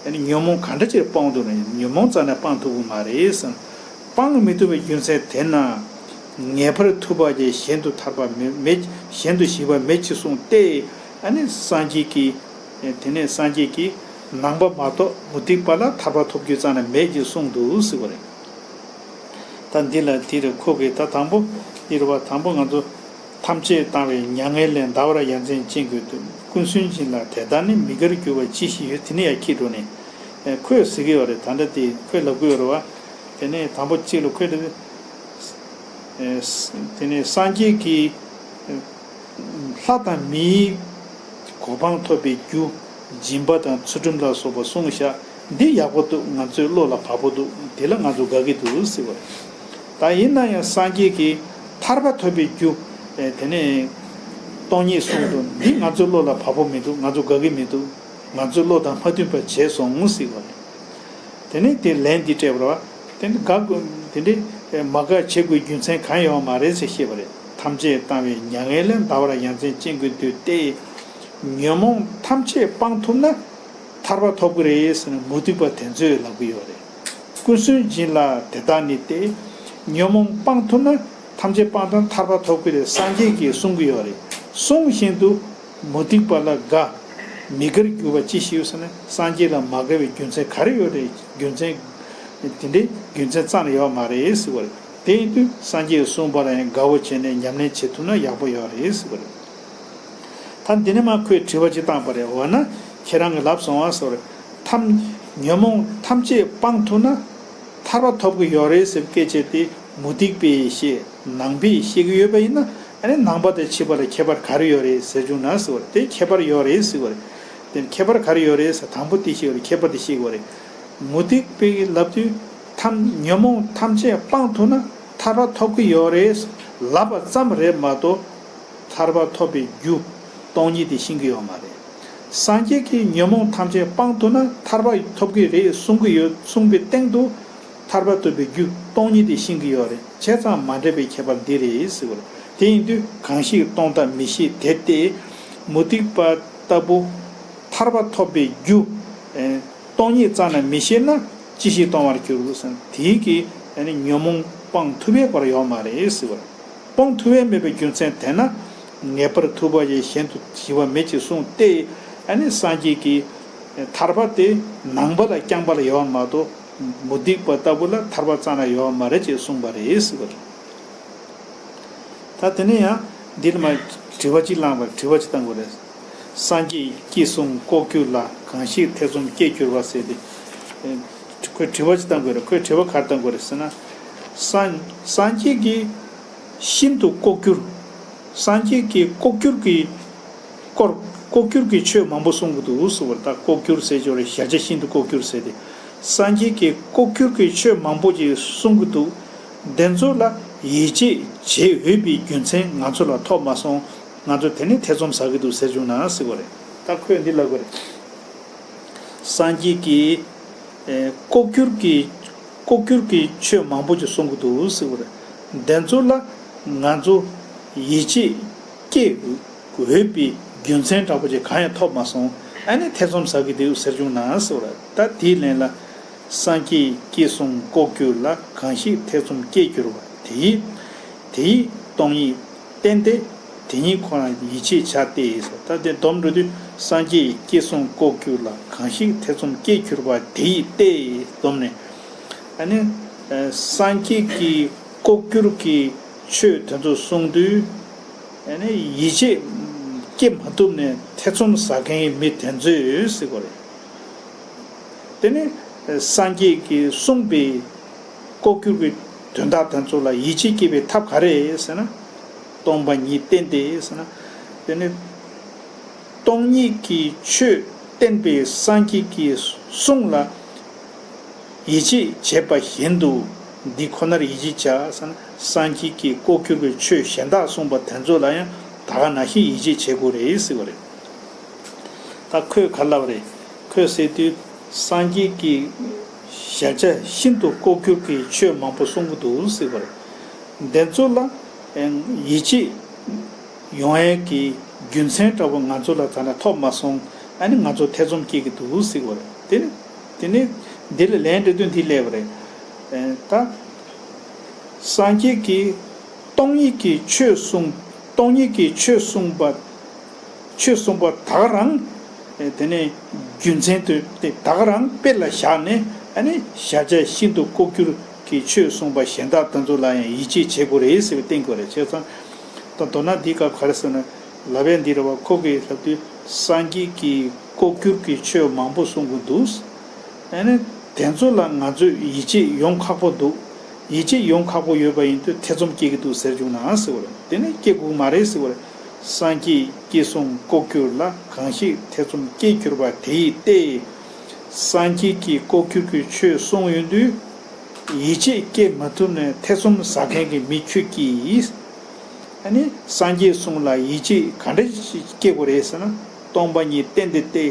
ཨ་ནི་ཉོན་མོངས་ག་འདྲ་ཅིག་སྤང་ཐུབ་ན་ཉོན་མོངས་རྩ་ནས་སྤང་ཐུབ་ཀྱི་མ་རེད་ཟེར། སྤང་མི་ཐུབ་པའི་རྒྱུ་མཚན་དེ་ན། ངེས་པར་ཐུབ་པ་ཀྱི་གཞན་དུ་ཐར་པ་མེད་མེད། གཞན་དུ་ཞི་བ་མེད་ཅེས་གསུངས་ཏེ། ཨ་ནི་སངས་རྒྱས་ཀྱིས་དེ་ནས་སངས་རྒྱས་ཀྱིས་ནང་པ་མ་གཏོགས་མུ་སྟེགས་པ་ལ་ཐར་པ་ཐོབ་རྒྱུ་རྩ་ནས་མེད་ཅེས་གསུངས་འདུག་ཟེར་བ་རེད། ད་འདི་ལ་དེ་རེད། ཁོ་གིས་ད་དང་པོ་འདི་རེད་བ། དང་པོ་ང་ཚོ་ཐམས་ཅད་བཏང་བའི་མྱ་ངན་ལས། འདའ་བར་ཡ་མཚན་ཅན་ཀུན་འདུས། ཀུན་སུན་འབྱིན་ལ་དེ་དག་ནི། མི་དགར་འགྱུར་བ་ཅི་ཞིག་ཡོད། དེ་ནི་ཡར་འཁྱེར་འགྲོ་ནས་ཁོས་ཟེར་གྱི་ཡོད་རེད། ད་ལྟ་དེ་ཁོས་ལབ་ཀྱི་ཡོད་རེད་བ། དེ་ནས་དང་པོ་གཅིག་ལ་ཁོས་ལབ། དེ་ནས་སངས་རྒྱས་ཀྱིས་ལྷ་དང་མིའི་གོ་འཕང་ཐོབ་པའི་རྒྱུ་སྦྱིན་པ་དང་ཚུལ་ཁྲིམས་ལ་སོགས་པ་གསུངས་བཞག་འདི་ཡག་པོ་འདུག་ང་ཚོའི་བློ་ལ་བབ་པོ་འདུག་འདི་ལ་ང་ཚོ་དགའ་གི་འདུག་ཟེར་བ་རེད། ད་ཡིན་ན་ཡང་སངས་རྒྱས་ཀྱིས་ཐར་པ་ཐོབ་པའི་རྒྱུ་དེ་ནས་སྟོང་ཉིད་གསུངས་འདུག་འདི་ང་ཚོའི་བློ་ལ་བབ་པོ་མི་འདུག་ང་ཚོ་དགའ་གི་མི་འདུག་ང་ཚོའི་བློ་དང་མ་མཐུན་པ་བྱས་སོང་ཟེར་བ་རེད། དེ་ནས་དེ་ལན་འདི་སྤྲད་པ་རེད་བ། དེ་ནི་དགའ་དགོས། དེ་འདྲའི་མ་དགའ་བྱེད་དགོས་རྒྱུ་མཚན་གང་ཡོད་མ་རེད་ཟེར་བཤད་པ་རེད། ཐམས་ཅད་བཏང་བའི་མྱ་ངན་ལས། འདའ་བར་ཡ་མཚན་ཅན་ཀུན་འདུས་ཏེ། ཉོན་མོངས་ཐམས་ཅད་སྤང་ཐུབ་ན་ཐར་པ་ཐོབ་ཀྱི་རེད་ཟེར་ནས་མུ་སྟེགས་པ་དེ་ཚོས་ལབ་ཀྱི་ཡོད་རེད། ཀུན་སུན་འབྱིན་ལ་དེ་དག་ནི་སྟེ། ཉོན་མོངས་སྤང་ཐུབ་ན་ཐམས་ཅད་སྤང་ཐུབ་ན་ཐར་པ་ཐོབ་ཀྱི་རེད། སངས་རྒྱས་ཀྱིས་གསུང་གི་ཡོད་རེད། གསུང་བཞིན་དུ་མུ་སྟེགས་པ་ལ་དགའ། མི་དགར་འགྱུར་བ་ཅི་ཞིག་ཡོད་ཟེར་ན་སངས་རྒྱས་ལ་མ་དགའ་བའི་རྒྱུ་མཚན་ག་རེ་ཡོད་རེད། རྒྱུ་མཚན་དེ་འདྲའི་རྒྱུ་མཚན་རྩ་ནས་ཡོད་མ་རེད་ཟེར་བ་རེད། དེ་ཡིན་དུས་སངས་རྒྱས་ཀྱིས་གསུངས་པ་ལ་ཡང་དགའ་བོ་བྱས་ནས་ཉམས་ལེན་བྱེད་ཐུབ་ན་ཡག་པོ་ཡོད་རེད་ཟེར་བ་རེད། ད་འདི་ནས་མ་ཁོས་དྲི་བ་ཅིག་བཏང་པ་རེད། འོ་ན་ཁྱེད་རང་གིས་ལབ་སོང་བ་ཟེར་བ་རེད། ཐམས་ཉོན་མོངས་ཐམས་ཅད་སྤང་ཐུབ་ན། ཐར་པ་ཐོབ་ཀྱི་ཡོད་རེད་ཟེར་བའི་སྐད་ཆ་དེ་མུ་སྟེགས་པས་བཤད། ནང་པས་བཤད་ཀྱི་ཡོད་པ་ཡིན་ན། ཨ་ནི་ནང་པ་དང་ཕྱི་པ་ལ་ཁྱད་པར་ག་རེ་ཡོད་རེད་ཟེར་བྱུང་ན་ཟེར་བ་རེད། དེ་ཁྱད་པར་ཡོད་རེད་ཟེར་བ་རེད། དེ་ཁྱད་པར་ག་རེ་ཡོད་རེད་ཟེར། དང་པོ་དེ་བཤད་པ་རེད། ཁྱད་པར་དེ་བཤད་དགོས་རེད། མུ་སྟེགས་པས་ལབ་དུས་ཐམས་ཉོན་མོངས་ཐམས་ཅད་སྤངས་ཐུབ་ན་ཐར་པ་ཐོབ་ཀྱི་ཡོད་རེད་ལབ་པ་ཙམ་རེད་མ་གཏོགས། ཐར་པ་ཐོབ་པའི་རྒྱུ་སྟོང་ཉིད་དེ་ཤེས་ཀྱི་ཡོད་མ་རེད། སངས་རྒྱས་ཀྱིས་ཉོན་མོངས་ཐམས་ཅད་སྤངས་ཐུབ་ན་ཐར་པ་ཐོབ་ཀྱི་རེད་གསུང་གི་ཡོད་གསུངས་པའི་སྟེང་དུ། ཐར་པ་ཐོབ་པའི་རྒྱུ་སྟོང་ཉིད་དེ་ཤེས་ཀྱི་ཡོད་རེད། བྱས་ཙང་མ་འདྲེས་པའི་ཁྱད་པར་འདི་རེད་ཟེར་བ་རེད། དེ་ཡིན་དུས་གང་ཞིག་སྟོང་དང་མི་ཤེས་དེ་སྟེ། མུ་སྟེགས་པ་ལྟ་བུ་ཐར་པ་ཐོབ་པའི་རྒྱུ་སྟོང་ཉིད་ཙམ་ལ་མི་ཤེས་ན་ཅི་ཞིག་སྟོང་པར་འགྱུར་ཟེར་ན། དེའི་གི་ཉོན་མོངས་སྤང་ཐུབ་པའི་སྐོར་ཡོད་མ་རེད་ཟེར་བ་རེད། སྤོང་ཐུབ་པ་མེད་པའི་རྒྱུ་མཚན་དེས་ན། ངེས་པར་ཐུབ་པ་ཡི་གཞན་དུ་ཞི་བ་མེད་ཅེས་གསུངས་ཏེ། ཨ་ནི་སངས་རྒྱས་ཀྱིས་ཐར་པ་དེ་ནང་པ་ལ་རྐྱང་པ་ལ་ཡོད་མ་གཏོགས། མུ་སྟེགས་པ་ལྟ་བུ་ལ་ཐར་པ་རྩ་ནས་ཡོད་མ་རེད་ཅེས་གསུངས་པ་རེད་ཟེར་བ་རེད། ད་དེ་ནས་ཡང་འདིར་མ་དྲི་བ་གཅིག་བླངས་པ་དྲི་བ་གཅིག་བཏང་དགོས་རེད། སངས་རྒྱས་ཀྱིས་གསུངས་ལྐོག་གྱུར་ལ། གང་ཞིག་ཐེ་ཚོམ་སྐྱེས་གྱུར་པ་ཟེར་ཏེ། ཁོས་དྲི་བ་གཅིག་བཏང་དགོས་རེད། ཁོས་དྲི་བ་ག་རེ་བཏང་དགོས་རེད་ཟེར་ན། སངས་སངས་རྒྱས་ཀྱིས་ཤིན་ཏུ་ལྐོག་གྱུར། སངས་རྒྱས་ཀྱིས་ལྐོག་གྱུར་གྱི་སྐོར། ལྐོག་གྱུར་གྱི་ཆོས་མང་པོ་གསུང་གི་འདུག་ཟེར་བ་རེད། ད་ལྐོག་གྱུར་ཟེར་ཆོག་རེད། གཞལ་བྱ་ཤིན་ཏུ་ལྐོག་གྱུར་ཟེར་ཏེ། སངས་རྒྱས་ཀྱིས་ལྐོག་གྱུར་གྱི་ཆོས་མང་པོ་ཅིག་གསུང་གི་འདུག་དེ་ཚོ་ལ་ཡིད་ཆེས་བྱེད་འོས་པའི་རྒྱུ་མཚན་ང་ཚོ་ལ་ཐོབ་མ་སོང་། ང་ཚོ་དེ་ནི་ཐེ་ཚོམ་ཟ་གི་འདུག་ཟེར་བྱུང་ན་ཟེར་བ་རེད། ད་ཁོས་འདི་ལབ་དགོས་རེད། སངས་རྒྱས་ཀྱིས་ཨེ་ལྐོག་གྱུར་གྱི་ལྐོག་གྱུར་གྱི་ཆོས་མང་པོ་ཅིག་གསུང་གི་འདུག་ཟེར་བ་རེད། དེ་ཚོ་ལ་ང་ཚོ་ཡིད་ཆེས་སྐྱེ་འོས་པའི་རྒྱུ་མཚན་འདྲ་པོ་ཅིག་གང་ཡང་ཐོབ་མ་སོང་། ཨ་ནི་ཐེ་ཚོམ་ཟ་གི་འདུག་ཟེར་བྱུང་ན་ཟེར་བ་རེད། ད་དེའི་ལན་ལ། སངས་རྒྱས་ཀྱིས་གསུངས་ལྐོག་གྱུར་ལ། གང་ཞིག་ཐེ་ཚོམ་སྐྱེས་གྱུར་པ། དེ་ཡིས་དེ་ཡི་སྟོང་ཉིད་བསྟན་ཏེ། དེ་ཉིད་ཁོ་ན་ཡིད་ཆེས་བྱ་སྟེ། ད་དེ་སྡོམ་འགྲོ་དུས་སངས་རྒྱས་ཀྱིས་གསུངས་ལྐོག་གྱུར་ལ། གང་ཞིག་ཐེ་ཚོམ་སྐྱེས་གྱུར་པ། དེ་ཡིས་ཏེ། སྡོམ་ནས། ཨ་ནི་སངས་རྒྱས་ཀྱིས་ལྐོག་གྱུར་གྱི་ཆོས་དེ་ཚོ་གསུངས་དུས། ཨ་ནི་ཡིད་ཆེས་སྐྱེ་མ་ཐུབ་ནས་ཐེ་ཚོམ་ཟ་མཁན་གྱི་མི་དེ་ཚོས་ཟེར་དགོས་རེད། དེ་ནི་སངས་རྒྱས་ཀྱིས་གསུངས་པའི་ལྐོག་གྱུར་གྱི་དོན་དག་དེ་ཚོ་ལ་ཡིད་ཆེས་སྐྱེ་བའི་ཐབས་ག་རེ་ཟེར་ན། སྟོང་པ་ཉིད་བསྟན་ཏེ་ཟེར་ན། དེ་ནི་སྟོང་ཉིད་ཀྱི་ཆོས་བསྟན་པའི་སངས་རྒྱས་ཀྱི་གསུང་ལ་ཡིད་ཆེས་བྱེད་པ་བཞིན་དུ་འདི་ཁོ་ནར་ཡིད་ཆེས་བྱ་ཟེར་ན། སངས་རྒྱས་ཀྱིས་ལྐོག་གྱུར་གྱི་ཆོས་གཞན་དག་གསུངས་པ་དེ་ཚོ་ལ་ཡང་ད་ག་ནང་བཞིན་ཡིད་ཆེས་བྱེད་དགོས་རེད་ཟེར་བ་རེད། ད་ཁོས་ག་ལབ་རེད། ཁོས་ཟེར་དུས་སངས་རྒྱས་ཀྱིས་གཞལ་བྱ་ཤིན་ཏུ་ལྐོག་གྱུར་གྱི་ཆོས་མང་པོ་གསུང་གི་འདུག་ཟེར་བ་རེད། དེ་ཚོ་ལ་ཡིད་ཆེས་ཡོང་ཡས་ཀྱི་རྒྱུ་མཚན་འདྲ་པོ་ང་ཚོ་ལ་ད་ལྟ་ཐོབ་མ་སོང་། ཨ་ནི་ང་ཚོ་ཐེ་ཚོམ་སྐྱེ་གི་འདུག་ཟེར་བ་རེད། དེ་ནི་དེ་ནི་འདི་ལ་ལན་འདྲི་དོན་འདི་སླེབས་པ་རེད། ད་སངས་རྒྱས་ཀྱིས་སྟོང་ཉིད་ཀྱི་ཆོས་གསུངས། སྟོང་ཉིད་ཀྱི་ཆོས་གསུངས་པ། ཆོས་གསུངས་པ་ད་ག་རང་། དེ་ནས་རྒྱུ་མཚན་དུ་དེ་ད་ག་རང་དཔེ་ལ་བཞག་ནས། ཨ་ནི་གཞལ་བྱ་ཤིན་ཏུ་ལྐོག་གྱུར་གྱི་ཆོས་གསུངས་པ་གཞན་དག་དེ་ཚོ་ལ་ཡང་ཡིད་ཆེས་བྱེད་དགོས་རེད་ཟེར་བའི་བསྟན་དགོས་རེད། བྱས་ཙང་ད་མདོར་ན་འདིའི་སྐབས་ག་རེ་ཟེར་ན། ལབ་ཡས་འདི་རེད་བ། ཁོ་གིས་ལབ་དུས་སངས་རྒྱས་ཀྱིས་ལྐོག་གྱུར་གྱི་ཆོས་མང་པོ་གསུང་གི་འདུག་ཨ་ནི་དེ་ཚོ་ལ་ང་ཚོས་ཡིད་ཆེས་ཡོང་ཁག་པོ་འདུག་ཡིད་ཆེས་ཡོང་ཁག་པོ་ཡོད་པ་ཡིན་དུས་ཐེ་ཚོམ་སྐྱེ་གི་འདུག་ཟེར་བྱུང་ན་ཟེར་བ་རེད། དེ་ནི་སྐྱེ་དགོས་མ་རེད་ཟེར་བ་རེད། སངས་རྒྱས་ཀྱིས་གསུངས་ལྐོག་གྱུར་ལ། གང་ཞིག་ཐེ་ཚོམ་སྐྱེས་གྱུར་པ། དེ་ཡིས་ཏེ། སངས་རྒྱས་ཀྱིས་ལྐོག་གྱུར་གྱི་ཆོས་གསུངས་ཡོང་དུས་ཡིད་ཆེས་སྐྱེ་མ་ཐུབ་ནས་ཐེ་ཚོམ་ཟ་མཁན་གྱི་མི་ཁྱོད་ཀྱིས། ཨ་ནི་སངས་རྒྱས་གསུང་ལ་ཡིད་ཆེས་ག་འདྲ་ཞིག་སྐྱེ་དགོས་རེད་ཟེར་ན། སྟོང་པ་ཉིད་བསྟན་ཏེ་སྟེ།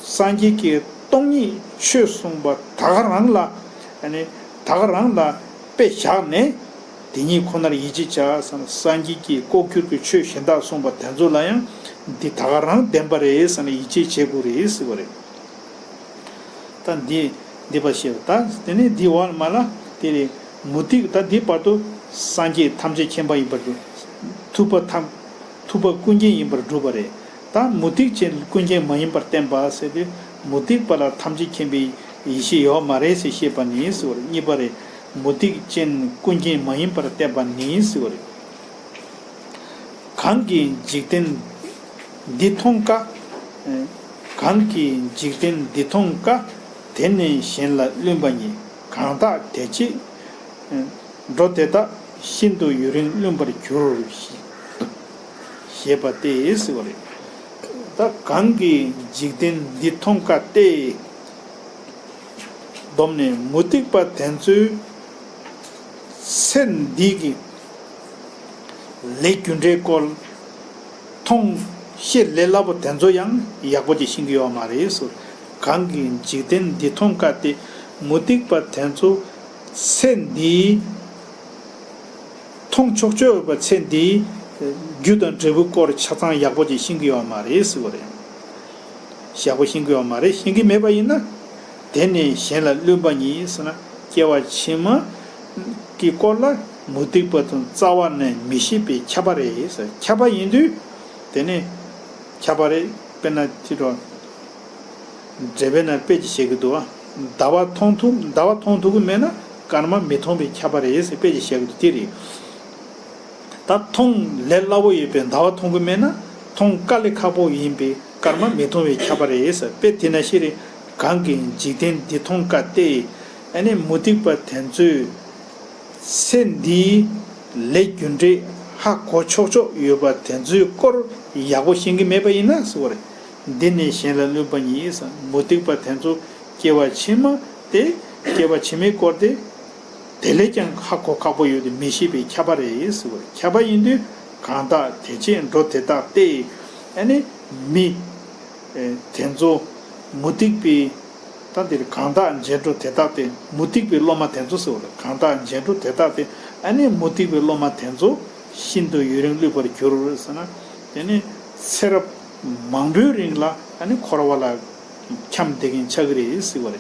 སངས་རྒྱས་ཀྱིས་སྟོང་ཉིད་ཆོས་གསུངས་པ་ད་ག་རང་ལ། ཨ་ནི་ད་ག་རང་ལ་དཔེ་བཞག་ནས། དེ་ཉིད་ཁོ་ནར་ཡིད་ཆེས་བྱ་ཟེར་ན། སངས་རྒྱས་ཀྱིས་ལྐོག་གྱུར་གྱི་ཆོས་གཞན་དག་གསུངས་པ་དེ་ཚོ་ལ་ཡང་འདི་ད་ག་རང་བདེན་པ་རེད་ཟེར་ནས་ཡིད་ཆེས་བྱེད་དགོས་རེད་ཟེར་བ་རེད། ད་འདི་འདི་པ་ཞེས་པ། ད་དེ་ནས་འདི་འོག་མ་ལ་དེ་རེད། མུ་སྟེགས། ད་འདི་བར་དུ་སངས་རྒྱས་ཐམས་ཅད་མཁྱེན་པ་ཡིན་པར་གྲུབ། ཐུབ་པ་ཐམས། ཐུབ་པ་ཀུན་མཁྱེན་ཡིན་པར་གྲུབ་པ་རེད། ད་མུ་སྟེགས་ཅན་ཀུན་མཁྱེན་མ་ཡིན་པར་བསྟན་པ་ཟེར་དུས། མུ་སྟེགས་པ་ལ་ཐམས་ཅད་མཁྱེན་པའི་ཡེ་ཤེས་ཡོད་མ་རེད་ཟེར་བཤད་པ་ནི་ཟེར་བ་རེད། གཉིས་པ་རེད། མུ་སྟེགས་ཅན་ཀུན་མཁྱེན་མ་ཡིན་པར་བསྟན་པ་ནི་ཟེར་བ་རེད། གང་གིས་འཇིག་རྟེན་འདི་མཐོང་དཀའ། གང་གིས་འཇིག་རྟེན་འདི་མཐོང་དཀའ། དེ་ནི་གཞན་ལ་བླུན་པ་ཉིད། གང་དག་དེ་ཅི་འགྲོ་དེ་དག་ཤིན་ཏུ་ཡུན་རིང་བླུན་པར་འགྱུར། ཞེས་པ་སྟེ་ཟེར་བ་རེད། ད་གང་གིས་འཇིག་རྟེན་འདི་མཐོང་དཀའ་སྟེ། བསྡོམས་ནས་མུ་སྟེགས་པ་དེ་ཚོའི་ཚེ་འདི་གི་ལས་རྒྱུ་འབྲས་སྐོར་མཐོང་ཤེས་ལས་སླ་པོ་དེ་ཚོ་ཡང་ཡག་པོ་ཅིག་ཤེས་ཀྱི་ཡོད་མ་རེད་ཟེར། གང་གིས་འཇིག་རྟེན་འདི་མཐོང་དཀའ་སྟེ། མུ་སྟེགས་པ་དེ་ཚོ་ཚེ་འདིའི་མཐོང་ཆོག་ཆོག་ཡོད་པ་ཚེ་འདིའི་རྒྱུ་དང་འབྲས་བུ་སྐོར་ཆ་ཚང་ཡག་པོ་ཅིག་ཤེས་ཀྱི་ཡོད་མ་རེད་ཟེར་བ་རེད། ཡག་པོ་ཤེས་ཀྱི་ཡོད་མ་རེད། ཤེས་ཀྱི་མེད་པ་ཡིན་ན། དེ་ནས་གཞན་ལ་བླུན་པ་ཉིད་ཟེར་ན། སྐྱེ་བ་ཕྱི་མ་གི་སྐོར་ལ་མུ་སྟེགས་པ་དང་རྩ་བ་ནས་མི་ཤེས་པའི་ཁྱབ་པ་རེད་ཟེར། ཁྱབ་པ་ཡིན་དུས་དེ་ནས་ཁྱབ་པ་རེད། དཔེར་ན་ཅི་འདྲ། འགྲེལ་པའི་ནང་དཔེ་ཅིག་བཤད་ཀྱི་འདུག་བ། ཟླ་བ་མཐོང་ཐུབ། ཟླ་བ་མཐོང་ཐུབ་ཀྱི་མེད་ན་སྐར་མ་མི་མཐོང་བའི་ཁྱབ་པ་རེད་ཟེར་དཔེ་ཅིག་བཤད་ཀྱི་འདུག་དེ་རེད། ད་མཐོང་ལས་སླ་བོ་ཡོད་པའི་ཟླ་བ་མཐོང་གི་མེད་ན། མཐོང་དཀའ་ལས་ཁག་པོ་ཡིན་པའི་སྐར་མ་མི་མཐོང་བའི་ཁྱབ་པ་རེད་ཟེར། དཔེ་དེ་ནང་བཞིན་རེད། གང་གིས་འཇིག་རྟེན་འདི་མཐོང་དཀའ་སྟེ། ཨ་ནི་མུ་སྟེགས་པ་དེ་ཚོས་ཚེ་འདིའི་ལས་རྒྱུ་འབྲས་ཧ་གོ་ཆོག་ཆོག་ཡོད་པ་དེ་ཚོའི་སྐོར་ཡག་པོ་ཤེས་ཀྱི་མེད་པ་ཡིན་ན་ཟེར་བ་རེད། འདི་ནས་གཞན་ལ་བླུན་པ་ཉིད་ཟེར། མུ་སྟེགས་པ་དེ་ཚོ་སྐྱེ་བ་ཕྱི་མ་སྟེ། སྐྱེ་བ་ཕྱི་མའི་སྐོར་དེ། དེ་ལས་ཀྱང་ཧ་གོ་ཁག་པོ་ཡོད་དེ་མི་ཤེས་པའི་ཁྱབ་པ་རེད་ཟེར་བ་རེད། ཁྱབ་པ་ཡིན་དུས་གང་དག་དེ་ཅི་འགྲོ་དེ་དག་སྟེ། ཨ་ནི་མི་དེ་ཚོ་མུ་སྟེགས་པའི། ད་འདིར་གང་དག་མཇལ་འགྲོ་དེ་དག་སྟེ། མུ་སྟེགས་པའི་སློབ་མ་དེ་ཚོ་ཟེར་བ་རེད། གང་དག་མཇལ་འགྲོ་དེ་དག་སྟེ། ཨ་ནི་མུ་སྟེགས་པའི་སློབ་མ་དེ་ཚོ་ཤིན་ཏུ་ཡུན་རིང་བསླུས་པར་འགྱུར་ཟེར་ན། དེ་ནི་ཚེ་རབས་མང་པོའི་རིང་ལ་ཨ་ནི་འཁོར་བ་ལ་འཁྱམས་བསྡད་མཁན་ཆགས་ཀྱི་རེད་ཟེར་བ་རེད།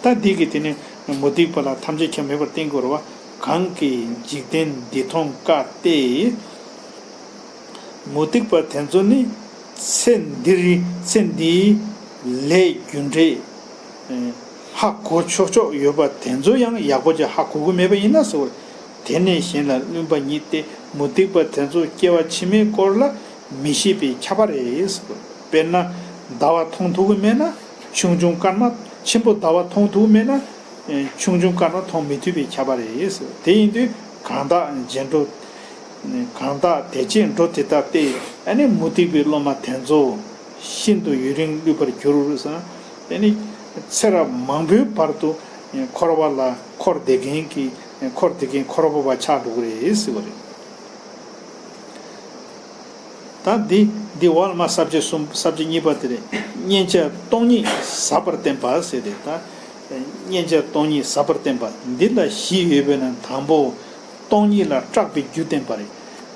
ད་འདི་གི་དེ་ནི་མུ་སྟེགས་པ་ལ་ཐམས་ཅད་ཁྱབ་མེད་པར་བསྟན་དགོས་རེད་བ། གང་གིས་འཇིག་རྟེན་འདི་མཐོང་དཀའ་སྟེ། མུ་སྟེགས་པ་དེ་ཚོ་ནི་ཚེ་འདིར། ཚེ་འདིའི་ལས་རྒྱུ་འབྲས་ཧ་གོ་ཆོག་ཆོག་ཡོད་པ་དེ་ཚོ་ཡང་ཡག་པོ་ཅིག་ཧ་གོ་གི་མེད་པ་ཡིན་ན་ཟེར་བ། དེ་ནས་གཞན་ལ་བླུན་པ་ཉིད་སྟེ། མུ་སྟེགས་པ་དེ་ཚོ་སྐྱེ་བ་ཕྱི་མའི་སྐོར་ལ་མི་ཤེས་པའི་ཁྱབ་པ་རེད་ཟེར་བ། དཔེར་ན་ཟླ་བ་མཐོང་ཐུབ་ཀྱི་མེད་ན་ཆུང་ཆུང་སྐར་མ། ཆེན་པོ་ཟླ་བ་མཐོང་ཐུབ་ཀྱི་མེད་ན་ཆུང་ཆུང་སྐར་མ་མཐོང་མི་ཐུབ་པའི་ཁྱབ་པ་རེད་ཟེར་བ། དེ་ཡིན་དུས་གང་དག་མཇལ་འགྲོ། གང་དག་དེ་ཅི་འགྲོ་དེ་དག་སྟེ། ཨ་ནི་མུ་སྟེགས་པའི་སློབ་མ་དེ་ཚོ་ཤིན་ཏུ་ཡུན་རིང་བསླུས་པར་འགྱུར་ཟེར། ཨ་ནི་ཚེ་རབས་མང་པོའི་བར་དུ་འཁོར་བ་ལ་འཁོར་བསྡད་མཁན་གྱི། འཁོར་བསྡད་མཁན་འཁོར་བ་པ་ཆགས་འགྲོ་གི་རེད་ཟེར་བ་རེད། ད་འདི། འདི་འོག་ལ་མ་ས་བཅད་གསུམ། ས་བཅད་གཉིས་པ་དེ་རེད། མཉན་བྱ་སྟོང་ཉིད་ཟབ་པར་བསྟན་པ་ཟེར་ཏེ། ད་མཉན་བྱ་སྟོང་ཉིད་ཟབ་པར་བསྟན་པ་འདི་ལ་བཞི་ཡོད་པའི་ནང་དང་པོ། སྟོང་ཉིད་ལ་སྐྲག་པའི་རྒྱུ་བསྟན་པ་རེད།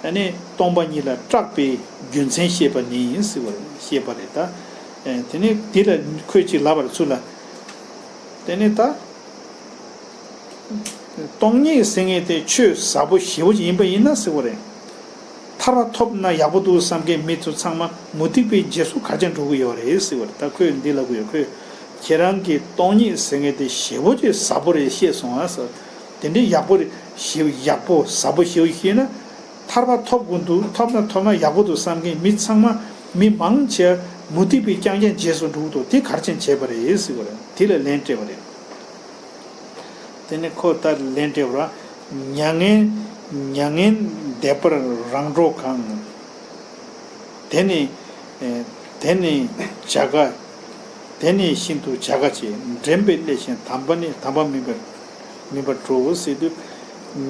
ཨ་ནི་སྟོང་པ་ཉིད་ལ་སྐྲག་པའི་རྒྱུ་མཚན་བཤད་པ་ནི་ཟེར་བ་རེད། བཤད་པ་རེད་ད། ཨེ། དེ་ནས་འདི་ལ་ཁོས་ཅིག་ལབ་པར་ཚུལ་ལ། དེ་ནས་ད། སྟོང་ཉིད་ཟེར་མཁན་དེ་ཆོས་ཟབ་པོ་ཞེ་པོ་ཅིག་ཡིན་པ་ཡིན་ན་ཟེར་བ་རེད། ཐར་པ་ཐོབ་ན་ཡག་པོ་འདུག་བསམ་མཁན་མི་ཚོ་ཚང་མ་མུ་སྟེགས་པའི་རྗེས་སུ་ག་ཅན་འགྲོ་གི་ཡོད་རེད་ཟེར་བ་རེད། ད་ཁོས་འདི་ལབ་གི་ཡོད། ཁོས་ཁྱེད་རང་གིས་སྟོང་ཉིད་ཟེར་མཁན་དེ་ཞེ་པོ་ཅིག་ཟབ་པོ་རེད་བཤད་སོང་ཨ་ཟེར། དེ་འདྲའི་ཡག་པོ་རེད་ཞེ། ཡག་པོ་ཟབ་པོ་ཞེ་པོ་ཞིག་ཤེས་ན། ཐར་པ་ཐོབ་དགོས་འདུག་ཐོབ་ན་ཐོབ་ན་ཡག་པོ་འདུག་བསམ་མཁན་མི་ཚང་མ། མི་མང་ཆེ་མུ་སྟེགས་པའི་རྐྱང་རྐྱང་རྗེས་སུ་འགྲོ་གི་འདུག་དེ་ག་རེ་བྱས་ནས་བྱས་པ་རེད་ཟེར་བ་རེད། དེ་ལ་ལན་སྤྲད་པ་རེད། དེ་ནས་ཁོ་ད་ལན་སྤྲད་པ་ར། མྱ་ངན། མྱ་ངན་འདས་པར་རང་འགྲོ་གང་། དེ་ནི། ཨེ། དེ་ནི་བྱ་དགའ། དེ་ནི་ཤིན་ཏུ་བྱ་དགའ་ཆེ། འདྲེན་པའི་སླད་ཞེན་དམ་པ་ནི། དམ་པ་མིན་པར། མིན་པར་འགྲོ་ཟེར་དུས།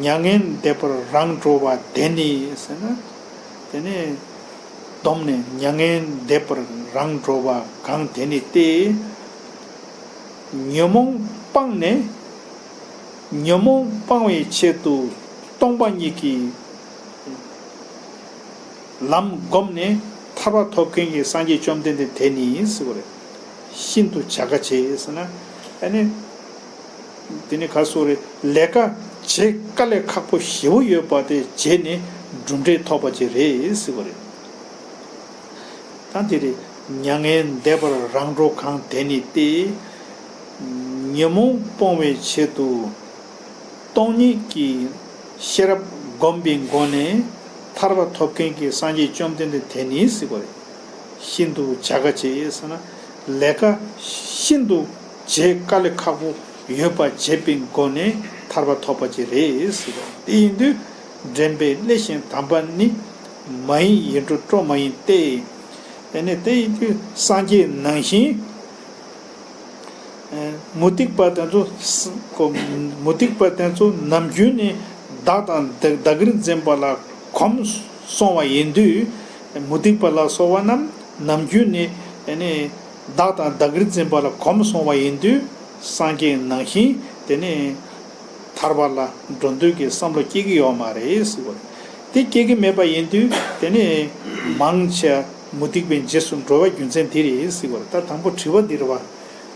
མྱ་ངན་འདས་པར་རང་འགྲོ་བ་དེ་ནི་ཟེར་ན། དེ་ནི། བསྡོམས་ནས་མྱ་ངན་འདས་པར་རང་འགྲོ་བ་གང་དེ་ནི་སྟེ། ཉོན་མོངས་སྤངས་ནས། ཉོན་མོངས་སྤང་བའི་ཆེད་དུ་སྟོང་པ་ཉིད་ཀྱི་ལམ་བསྒོམས་ནས་ཐར་པ་ཐོབ་མཁན་གྱི་སངས་རྒྱས་བཅོམ་ལྡན་འདས་དེ་ནི་ཟེར་བ་རེད། ཤིན་ཏུ་བྱ་དགའ་ཆེ་ཟེར་ན། ཨ་ནི། དེ་ནི་ག་སོགས་རེད། ལས་ཀ་བྱེད་དཀའ་ལས་ཁག་པོ་ཞེ་པོ་ཡོད་པ་དེ་བྱས་ནས་གྲུབ་འབྲས་ཐོབ་པ་ཅིག་རེད་ཟེར་བ་རེད། ད་དེ་རེད། མྱ་ངན་འདས་པར་རང་འགྲོ་གང་དེ་ནི་སྟེ། ཉོན་མོངས་སྤོང་བའི་ཆེད་དུ་སྟོང་ཉིད་ཀྱི་ཤེས་རབ་བསྒོམས་པའི་སྒོ་ནས་ཐར་པ་ཐོབ་མཁན་གྱི་སངས་རྒྱས་བཅོམ་ལྡན་འདས་དེ་ནི་ཟེར་བ་རེད། ཤིན་ཏུ་བྱ་དགའ་ཆེ་ཟེར་ན། ལས་ཀ་ཤིན་ཏུ་བྱེད་དཀའ་ལས་ཁག་པོ་ ཡོད་པ་བྱས་པའི་སྒོ་ནས་ཐར་པ་ཐོབ་པ་ཅིག་རེད་ཟེར་བ། དེ་ཡིན་དུས་འདྲེན་པའི་སླད་ཞེན་དམ་པ་ནི། མ་ཡིན་ཡིད་འགྲོ་སྤྲོ་མ་ཡིན་ཏེ། དེ་ནས་དེ་ཡིན་དུས་སངས་རྒྱས་ནང་བཞིན། མུ་སྟེགས་པ་དེ་ཚོ་ས་ཁོ་མུ་སྟེགས་པ་དེ་ཚོ་ནམ་རྒྱུན་ནས་བདག་དང་བདག་བདག་གིར་འཛིན་པ་ལ་གོམས་སོང་བ་ཡིན་དུས། མུ་སྟེགས་པ་ལ་སོགས་པ་རྣམས་ནམ་རྒྱུན་ནས་ཨ་ནི་བདག་དང་བདག་གིར་འཛིན་པ་ལ་གོམས་སོང་བ་ཡིན་དུས། སངས་རྒྱས་ནང་བཞིན་དེ་ནས་ཐར་པ་ལ་འགྲོ་འདོད་ཀྱི་བསམ་བློ་སྐྱེ་གི་ཡོད་མ་རེད་ཟེར་བ་རེད། དེ་སྐྱེ་གི་མེད་པ་ཡིན་དུས་དེ་ནས་མང་ཆེ་མུ་སྟེགས་པའི་རྗེས་སུ་འགྲོ་བའི་རྒྱུ་མཚན་དེ་རེད་ཟེར་བ་རེད། ད་དང་པོ་དྲི་བ་འདི་རེད་བ།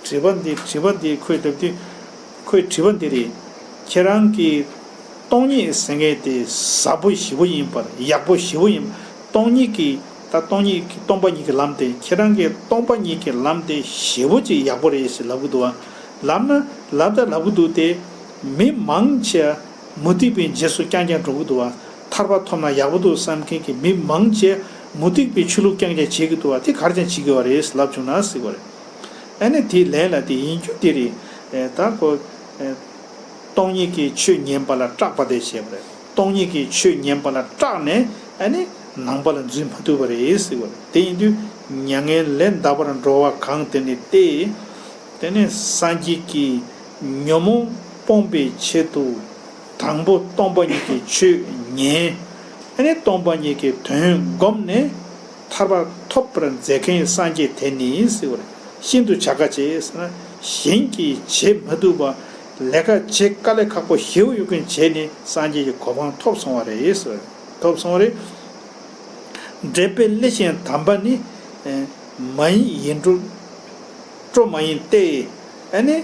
དྲི་བ་འདི་དྲི་བ་འདི་ཁོས་ལབ་དུས། ཁོའི་དྲི་བ་འདི་རེད། ཁྱེད་རང་གིས་སྟོང་ཉིད་ཟེར་མཁན་དེ་ཟབ་པོ་ཞེ་པོ་ཡིན་པར་ཡག་པོ་ཞེ་པོ་ཡིན། སྟོང་ཉིད་ཀྱི་ད་སྟོང་ཉིད་ཀྱི་སྟོང་པ་ཉིད་ཀྱི་ལམ་དེ་ཁྱེད་རང་གིས་སྟོང་པ་ཉིད་ཀྱི་ལམ་དེ་ཞེ་པོ་ཅིག་ཡག་པོ་རེད་ཞེས་ལབ་གི་འདུག་བ། ལབ་ན་ལབ་ད་ལབ་གི་འདུག་སྟེ། མི་མང་ཆེ་མུ་སྟེགས་པའི་རྗེས་སུ་རྐྱང་རྐྱང་འགྲོ་གི་འདུག་བ། ཐར་པ་ཐོབ་ན་ཡག་པོ་འདུག་བསམ་མཁན་གྱི་མི་མང་ཆེ་མུ་སྟེགས་པའི་ཆོས་ལུགས་རྐྱང་རྐྱང་བྱེད་ཀྱི་འདུག་བ། དེ་ག་རེ་བྱས་ནས་བྱེད་ཀྱི་ཡོད་རེད་ལབ་བྱུང་ན་ཟེར་བ་རེད། ཨ་ནི་དེའི་ལན་ལ་དེ་ཡིན་རྒྱུ་དེ་རེད། ཨེ་ད་ཁོ་ཨེ་སྟོང་ཉིད་ཀྱི་ཆོས་ཉན་པ་ལ་སྐྲག་པ་དེ་བྱས་པ་རེད། སྟོང་ཉིད་ཀྱི་ཆོས་ཉན་པ་ལ་སྐྲག་ནས་ཨ་ནི་ནང་པ་ལ་འཛུལ་མ་ཐུབ་པ་རེད་ཟེར་བ་རེད། དེ་ཡིན་དུས་མྱ་ངན་ལས་འདའ་བར་འགྲོ་བ་གང་དེ་ནི་སྟེ། དེ་ནི་སངས་རྒྱས་ཀྱིས་ཉོན་མོངས་སྤོང་བའི་ཆེད་དུ། དང་པོ་སྟོང་པ་ཉིད་ཀྱི་ཆོས་ཉན། ཨ་ནི་སྟོང་པ་ཉིད་ཀྱི་དོན་བསྒོམས་ནས་ཐར་པ་ཐོབ་པར་མཛད་མཁན་སངས་རྒྱས་དེ་ནི་ཟེར་བ་རེད། ཤིན་ཏུ་བྱ་དཀའ་བྱས་ཟེར་ན་གཞན་གྱིས་བྱེད་མ་ཐུབ་པ། ལས་ཀ་བྱེད་དཀའ་ལས་ཁག་པོ་ཞེ་པོ་ཡོད་མཁན་བྱས་ནས་སངས་རྒྱས་ཀྱི་གོ་འཕང་ཐོབ་སོང་བ་རེད་ཟེར་བ་རེད། ཐོབ་སོང་བ་རེད། འདྲེན་པའི་སླད་ཞེན་དམ་པ་ནི། མ་ཡིན་ཡིད་འགྲོ་སྤྲོ་མ་ཡིན་ཏེ། ཨ་ནི།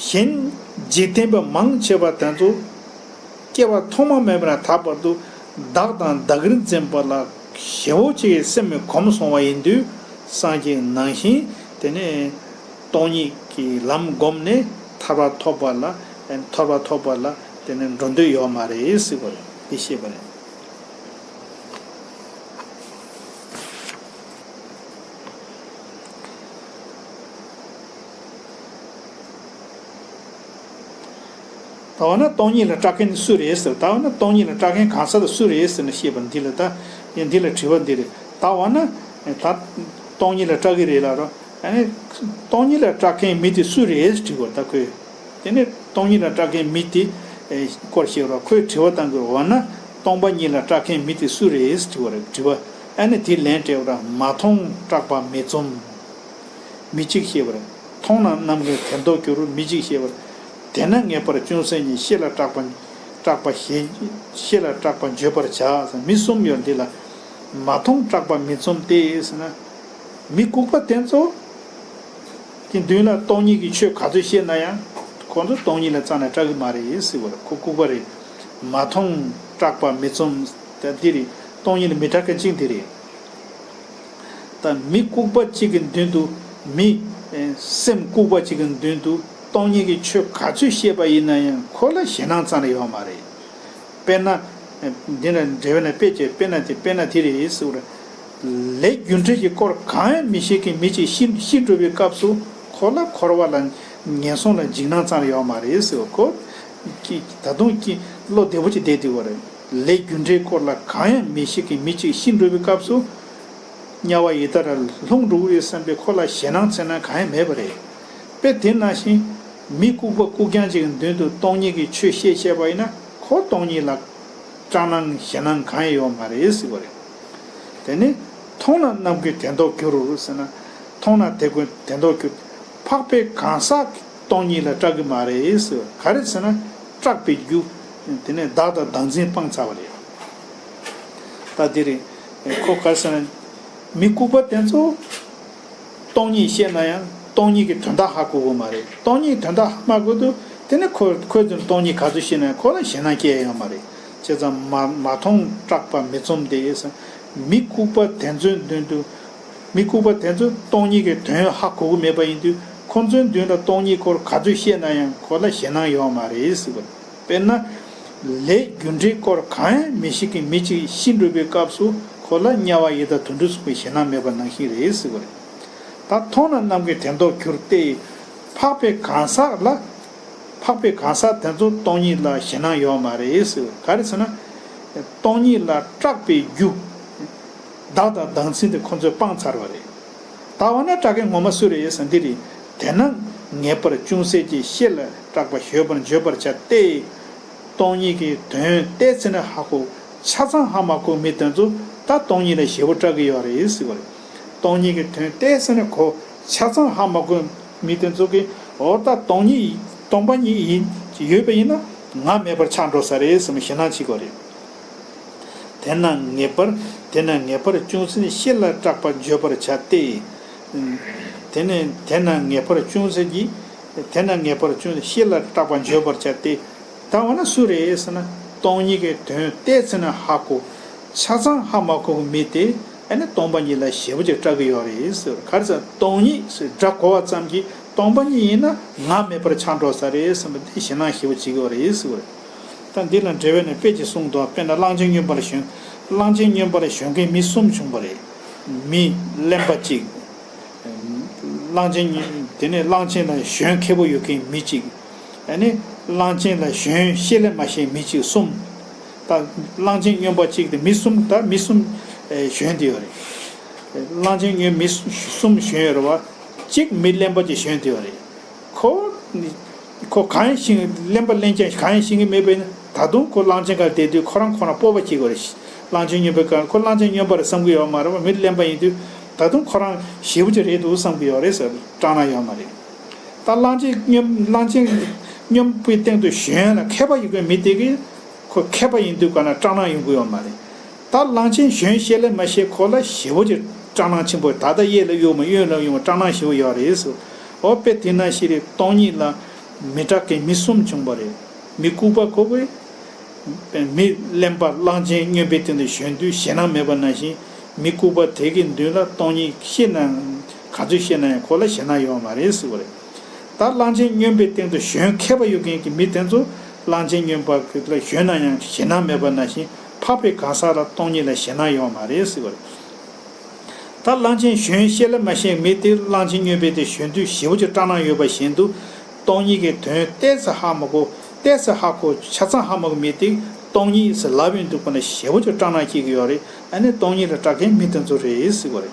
གཞན་འཇིག་རྟེན་པ་མང་ཆེ་བ་དེ་ཚོ་སྐྱེ་བ་ཐོག་མ་མེད་པ་ནས་ད་བར་དུ་བདག་དང་བདག་གིར་འཛིན་པ་ལ་ཞེ་པོ་ཅིག་སེམས་ནས་གོམས་སོང་བ་ཡིན་དུས་སངས་རྒྱས་ནང་བཞིན་དེ་ནས་སྟོང་ཉིད་ཀྱི་ལམ་བསྒོམས་ནས་ཐར་པ་ཐོབ་པ་ལ་ཐར་པ་ཐོབ་པ་ལ་དེ་ནས་འགྲོ་འདོད་ཡོད་མ་རེད་ཟེར་བ་རེད། དེ་བཤད་པ་རེད། ད་འོ་ན་སྟོང་ཉིད་ལ་སྐྲག་མཁན་ནི་སུ་རེད་ཟེར། ད་འོ་ན་སྟོང་ཉིད་ལ་སྐྲག་མཁན་གང་ཟག་དེ་སུ་རེད་ཟེར་ནས་བཤད་པ་འདི་ལ་ད་ཡང་འདི་ལ་དྲི་བ་འདི་རེད། ད་འོ་ན་ད་སྟོང་ཉིད་ལ་སྐྲག་གི་རེད་ལབ་རོགས། ཨ་ནི་སྟོང་ཉིད་ལ་སྐྲག་མཁན་མི་དེ་སུ་རེད་དྲི་བ་ད་ཁོས། དེ་ནས་སྟོང་ཉིད་ལ་སྐྲག་མཁན་མི་དེ་སྐོར་བཤད་རོགས། ཁོས་དྲི་བ་བཏང་གི་འོ་ན་སྟོང་པ་ཉིད་ལ་སྐྲག་མཁན་མི་དེ་སུ་རེད་དྲི་བ་རེད། དྲི་བ་ཨ་ནི་དེ་ལན་སྤྲད་པ་ར་མ་མཐོང་སྐྲག་པ་མི་འཛུམ། མི་གཅིག་བཤད་པ་རེད། མཐོང་ན་རྣམ་ཀུན་དེ་མདོག་འགྱུར། མི་གཅིག་བཤད་པ་རེད། དེ་ན་ངེས་པར་ཅུང་ཟད་ཉིད་ཤེས་ལ་སྐྲག་པ་སྐྲག་པ་ཞེས་ཤེས་ལ་སྐྲག་པ་བརྗོད་པར་བྱ། མི་གསུམ་ཡོད་འདི་ལ་མ་མཐོང་སྐྲག་པ་མི་འཛུམ་སྟེ་ཟེར་ན། མི་ལྐུགས་པ་དེ་ཚོ་གི་མདུན་ལ་སྟོང་ཉིད་ཀྱི་ཆོས་ག་ཚོད་བཤད་ན་ཡང་ཁོ་ཚོ་སྟོང་ཉིད་ལ་རྩ་ནས་སྐྲག་གི་མ་རེད་ཟེར་བ་རེད། ཁོ་ལྐུགས་པ་རེད། མ་མཐོང་སྐྲག་པ་མི་འཛུམ་ད་འདི་རེད། སྟོང་ཉིད་ལ་མི་སྐྲག་མཁན་གཅིག་འདི་རེད། ད་མི་ལྐུགས་པ་གཅིག་གི་མདུན་དུ་མི་ཨེ་སེམས་ལྐུགས་པ་གཅིག་གི་མདུན་དུ་སྟོང་ཉིད་ཀྱི་ཆོས་ག་ཚོད་བཤད་པ་ཡིན་ན་ཡང་ཁོ་ལ་ཞེད་སྣང་རྩ་ནས་ཡོད་མ་རེད། དཔེར་ན། ཨེ་འདི་ན་འགྲེལ་བ་ན་དཔེ་བྱས་དཔེར་ན་དེ་དཔེར་ན་དེ་རེད་ཟེར་བ་རེད། ལས་རྒྱུ་འབྲས་ཀྱི་སྐོར་གང་ཡང་མི་ཤེས་མཁན་མི་གཅིག་ཤི་ཤི་འགྲོ་བའི་སྐབས་སུ་ཁོ་ལ་འཁོར་བ་ལ་ངན་སོང་ལ་འཇིགས་སྣང་རྩ་ནས་ཡོད་མ་རེད་ཟེར་བ་ཁོ། ཀྱི་ད་དུང་ཀྱི་བློ་བདེ་པོ་ཅིག་བསྡད་དེ་བ་རེད། ལས་རྒྱུ་འབྲས་སྐོར་ལ་གང་ཡང་མི་ཤེས་མཁན་མི་གཅིག་ཤི་འགྲོ་བའི་སྐབས་སུ། དམྱལ་བ་ཡི་དྭགས་ལ་ལྷུང་འགྲོ་གི་རེད་བསམ་པའི་ཁོ་ལ་ཞེད་སྣང་འཚེར་སྣང་གང་ཡང་མེད་པ་རེད། དཔེ་དེ་ནང་བཞིན་མི་ལྐུགས་པ་ལྐུགས་རྐྱང་ཅིག་གི་མདུན་དུ་སྟོང་ཉིད་ཀྱི་ཆོས་བཤད་བཤད་པ་ཡིན་ན་ཁོ་སྟོང་ཉིད་ལ་སྐྲག་སྣང་ཞེད་སྣང་གང་ཡང་ཡོད་མ་རེད་ཟེར་བ་རེད། དེ་ནི་མཐོང་ན་རྣམ་ཀུན་དེ་མདོག་འགྱུར་ཟེར་ན། མཐོང་ན་དེ་ཀུན་དེ་མདོག་འགྱུར། འཕགས་པའི་གང་ཟག་སྟོང་ཉིད་ལ་སྐྲག་གི་མ་རེད་ཟེར། ག་རེ་ཟེར་ན་སྐྲག་པའི་རྒྱུ། དེ་ནས་བདག་དང་བདག་འཛིན་སྤངས་ཚར་བ་རེད། ད་འདི་རེད། ཁོ་ག་རེ་ཟེར་ན། མི་ལྐུགས་པ་དེ་ཚོ་སྟོང་ཉིད་བཤད་ན་ཡང་སྟོང་ཉིད་ཀྱི་དོན་དག་ཧ་གོ་གི་མ་རེད། སྟོང་ཉིད་དོན་དག་ཧ་མ་གོ་དུས་དེ་ནས་ཁོ་ཁོས་ཚོས་སྟོང་ཉིད་ག་ཚོད་བཤད་ན་ཡང་ཁོ་ལ་ཞེད་སྣང་སྐྱེ་ཡ་ཡོད་མ་རེད། བྱས་ཙང་མ་མ་མཐོང་སྐྲག་པ་མི་འཛུམ་དེ་ཟེར། མི་ལྐུགས་པ་དེ་ཚོའི་མདུན་དུ། མི་ལྐུགས་པ་དེ་ཚོས་སྟོང་ཉིད་ཀྱི་དོན་ཧ་གོ་གི་མེད་པ་ཡིན་དུས་ཁོ་ཚོའི་མདུན་ལ་སྟོང་ཉིད་སྐོར་ག་ཚོད་བཤད་ན་ཡང་ཁོ་ལ་ཞེད་སྣང་ཡོད་མ་རེད་ཟེར་བ། དཔེར་ན། ལས་རྒྱུ་འབྲས་སྐོར་གང་ཡང་མི་ཤེས་མཁན་མི་གཅིག་ཤི་འགྲོ་བའི་སྐབས་སུ་ཁོ་ལ་དམྱལ་བ་ཡི་དྭགས་དུད་འགྲོ་གསུམ་པའི་ཞེད་སྣང་མེད་པ་ནང་བཞིན་རེད་ཟེར་བ་རེད། ད་མཐོང་ན་རྣམ་ཀུན་དེ་མདོག་འགྱུར་ཏེ། འཕགས་པའི་གང་ཟག་ལ། འཕགས་པའི་གང་ཟག་དེ་ཚོ་སྟོང་ཉིད་ལ་ཞེད་སྣང་ཡོད་མ་རེད་ཟེར། ག་རེ་ཟེར་ན། སྟོང་ཉིད་ལ་སྐྲག་པའི་རྒྱུ། བདག་དང་བདག་འཛིན་དེ་ཁོ་ཚོས་སྤངས་ཚར་བ་རེད། ད་འོ་ན་སྐྲག་མཁན་ངོ་མ་སུ་རེད་ཟེར་ན་འདི་རེད། དེས་ན་ངེས་པར་ཅུང་ཟད་ཀྱིས་ཤེས་ལ་སྐྲག་པ་ཞེ་པོ་བརྗོད་པར་བྱ་སྟེ། སྟོང་ཉིད་ཀྱི་དོན་ཏོག་ཙམ་ཧ་གོ། ཆ་ཚང་ཧ་མ་གོ་མི་དེ་ཚོ་ད་སྟོང་ཉིད་ལ་ཞེ་པོ་སྐྲག་གི་ཡོད་རེད་ཟེར་བ་རེད། སྟོང་ཉིད་ཀྱི་དོན་ཏོག་ཙམ་གོ། ཆ་ཚང་ཧ་མ་གོ་མི་དེ་ཚོ་གིས་འོ་ད་སྟོང་ཉིད། སྟོང་པ་ཉིད་ཡིན། ཡོད་པ་ཡིན་ན་ང་མེད་པར་ཆགས་འགྲོ་ས་རེད་ཟེར་ཞེད་སྣང་བྱེད་ཀྱི་ཡོད་རེད། དེས་ན་ངེས་པར། དེས་ན་ངེས་པར་ཅུང་ཟད་ཤེས་ལ་སྐྲག་པ་བརྗོད་པར་བྱ་སྟེ། དེ་ནས་དེས་ན་ངེས་པར་ཅུང་ཟད་ཀྱིས། དེས་ན་ངེས་པར་ཅུང་ཟད་ཤེས་ལ་སྐྲག་པ་བརྗོད་པར་བྱ་སྟེ། ད་འོ་ན་སུ་རེད་ཟེར་ན། སྟོང་ཉིད་ཀྱི་དོན་ཏོག་ཙམ་ཧ་གོ། ཆ་ཚང་ཧ་མ་གོ་གི་མི་དེ་ཨ་ནི་སྟོང་པ་ཉིད་ལ་ཞེ་པོ་ཅིག་སྐྲག་གི་ཡོད་རེད་ཟེར། ག་རེ་ཟེར། སྟོང་ཉིད་ཟེར་སྒྲ་གོ་བ་ཙམ་གྱིས་སྟོང་པ་ཉིད་ཡིན་ན་ང་མེད་པར་ཆགས་འགྲོ་ས་རེད་ཟེར་བ་དེ་ཞེད་སྣང་ཞེ་པོ་བྱེད་ཀྱི་ཡོད་རེད་ཟེར་བ་རེད། ད་འདི་ལ་འགྲེལ་པ་ནས་དཔེ་ཅིག་གསུངས་འདུག་དཔེར་ན་གླང་ཆེན་སྨྱོན་པ་ལ་ཞོན། གླང་ཆེན་སྨྱོན་པ་ལ་ཞོན་མཁན་མི་གསུམ་བྱུང་བ་རེད། མི་གླེན་པ་གཅིག་གླང་ཆེན་སྨྱོན། དེ་ནས་གླང་ཆེན་ལ་ཞོན་མཁས་པོ་ཡོད་མཁན་མི་གཅིག་ཨ་ནི་གླང་ཆེན་ལ་ཞོན་ཤེས་ལས་མ་ཤེས་མི་གཅིག་གསུམ། ད་གླང་ཆེན་སྨྱོན་པ་གཅིག་དེ་མི་གསུམ། ད་མི་གསུམ་ཞོན་བསྡད་ཡོད་རེད། གླང་ཆེན་སྨྱོན་མི་གསུམ་ཞོན་ཡོད་རེད་བ། གཅིག་མི་གླེན་པ་ཅིག་ཞོན་བསྡད་ཡོད་རེད། ཁོ། ཁོ་གང་ཡང་ཤེས། གླེན་པ་གླེན་རྐྱང་གང་ཡང་ཤེས་ཀྱི་མེད་པས་ན། ད་དུང་ཁོ་གླང་ཆེན་སྒང་བསྡད་དུས་ཁོ་རང་ཁོ་རང་སྤོབས་པ་སྐྱེ་དགོས་རེད། གླང་ཆེན་སྨྱོན་པའི་སྒང་ཁོ་གླང་ཆེན་སྨྱོན་པ་རེད་བསམ་གྱི་ཡོད་མ་རེད་བ། མི་གླེན་པ་ཡིན་དུས་ད་དུང་ཁོ་རང་ཞེ་པོ་ཅིག་རེད་འདུག་བསམ་གྱི་ཡོད་རེད་ཟེར། སྐྲག་སྣང་ཡོད་མ་རེད། ད་གླང་ཆེན་སྨྱོན། གླང་ཆེན་སྨྱོན་པའི་སྟེང་དུ་ཞོན་ལ་མཁས་པ་ཡོད་མཁན་མི་དེ་གིས་ཁོ་མཁས་པ་ཡིན་དུས་ག་ན་སྐྲག་སྣང་ཡོང་གི་ཡོད་མ་རེད། ད་གླང་ཆེན་ཞོན་ཤེས་ལས་མ་ཤེས་ཁོ་ལ་ཞེ་པོ་ཅིག་སྐྲག་སྣང་ཆེན་པོ། ད་ལྟ་གཡས་ལ་གཡུག་མ་གཡོན་ལ་གཡུག་མ་སྐྲག་སྣང་ཞེ་པོ་ཡོད་རེད་ཟེར། འོ་དཔེ་དེ་ནང་བཞིན་རེད། སྟོང་ཉིད་ལ་མི་སྐྲག་མཁན་མི་གསུམ་བྱུང་བ་རེད། མི་ལྐུགས་པ་ཁོ་གིས་མི་གླེན་པ་གླང་ཆེན་སྨྱོན་པའི་སྟེང་དུ་ཞོན་དུས་ཞེད་སྣང་མེད་པ་ནང་བཞིན། མི་ལྐུགས་པ་དེ་གི་མདུན་ལ་སྟོང་ཉིད་ཤེས་ན་ག་ཚོད་ཤེས་ན་ཡང་ཁོ་ལ་ཞེད་སྣང་ཡོད་མ་རེད་ཟེར་བ་རེད། ད་གླང་ཆེན་སྨྱོན་པའི་སྟེང་དུ་ཞོན་མཁས་པ་ཡོད་མཁན་གྱི་མི་དེ་ཚོ་གླང་ཆེན་སྨྱོན་པ་ལ་ཞོན་ན་ཡང་ཞེད་སྣང་མེད་པ་ནང་བཞིན། འཕགས་པའི་གང་ཟག་ལ་སྟོང་ཉིད་ལ་ཞེད་སྣང་ཡོད་མ་རེད་ཟེར་བ་རེད། ད་གླང་ཆེན་ཞོན་ཤེས་ལས་མ་ཤེས་མི་དེ་གླང་ཆེན་སྨྱོན་པའི་དེ་ཞོན་དུས་ཞེ་པོ་ཅིག་སྐྲག་སྣང་ཡོད་པ་བཞིན་དུ། སྟོང་ཉིད་ཀྱི་དོན་ཏོག་ཙམ་ཧ་མ་གོ། ཏོག་ཙམ་ཧ་གོ་ཆ་ཚང་ཧ་མ་གོ་མི་དེ་སྟོང་ཉིད་ཟེར་ལབ་ཡོང་དུས་ཁོ་ན་ཞེ་པོ་ཅིག་སྐྲག་སྣང་སྐྱེ་གི་ཡོད་རེད། ཨ་ནི་སྟོང་ཉིད་ལ་སྐྲག་མཁན་མི་དེ་ཚོ་རེད་ཟེར་བ་རེད།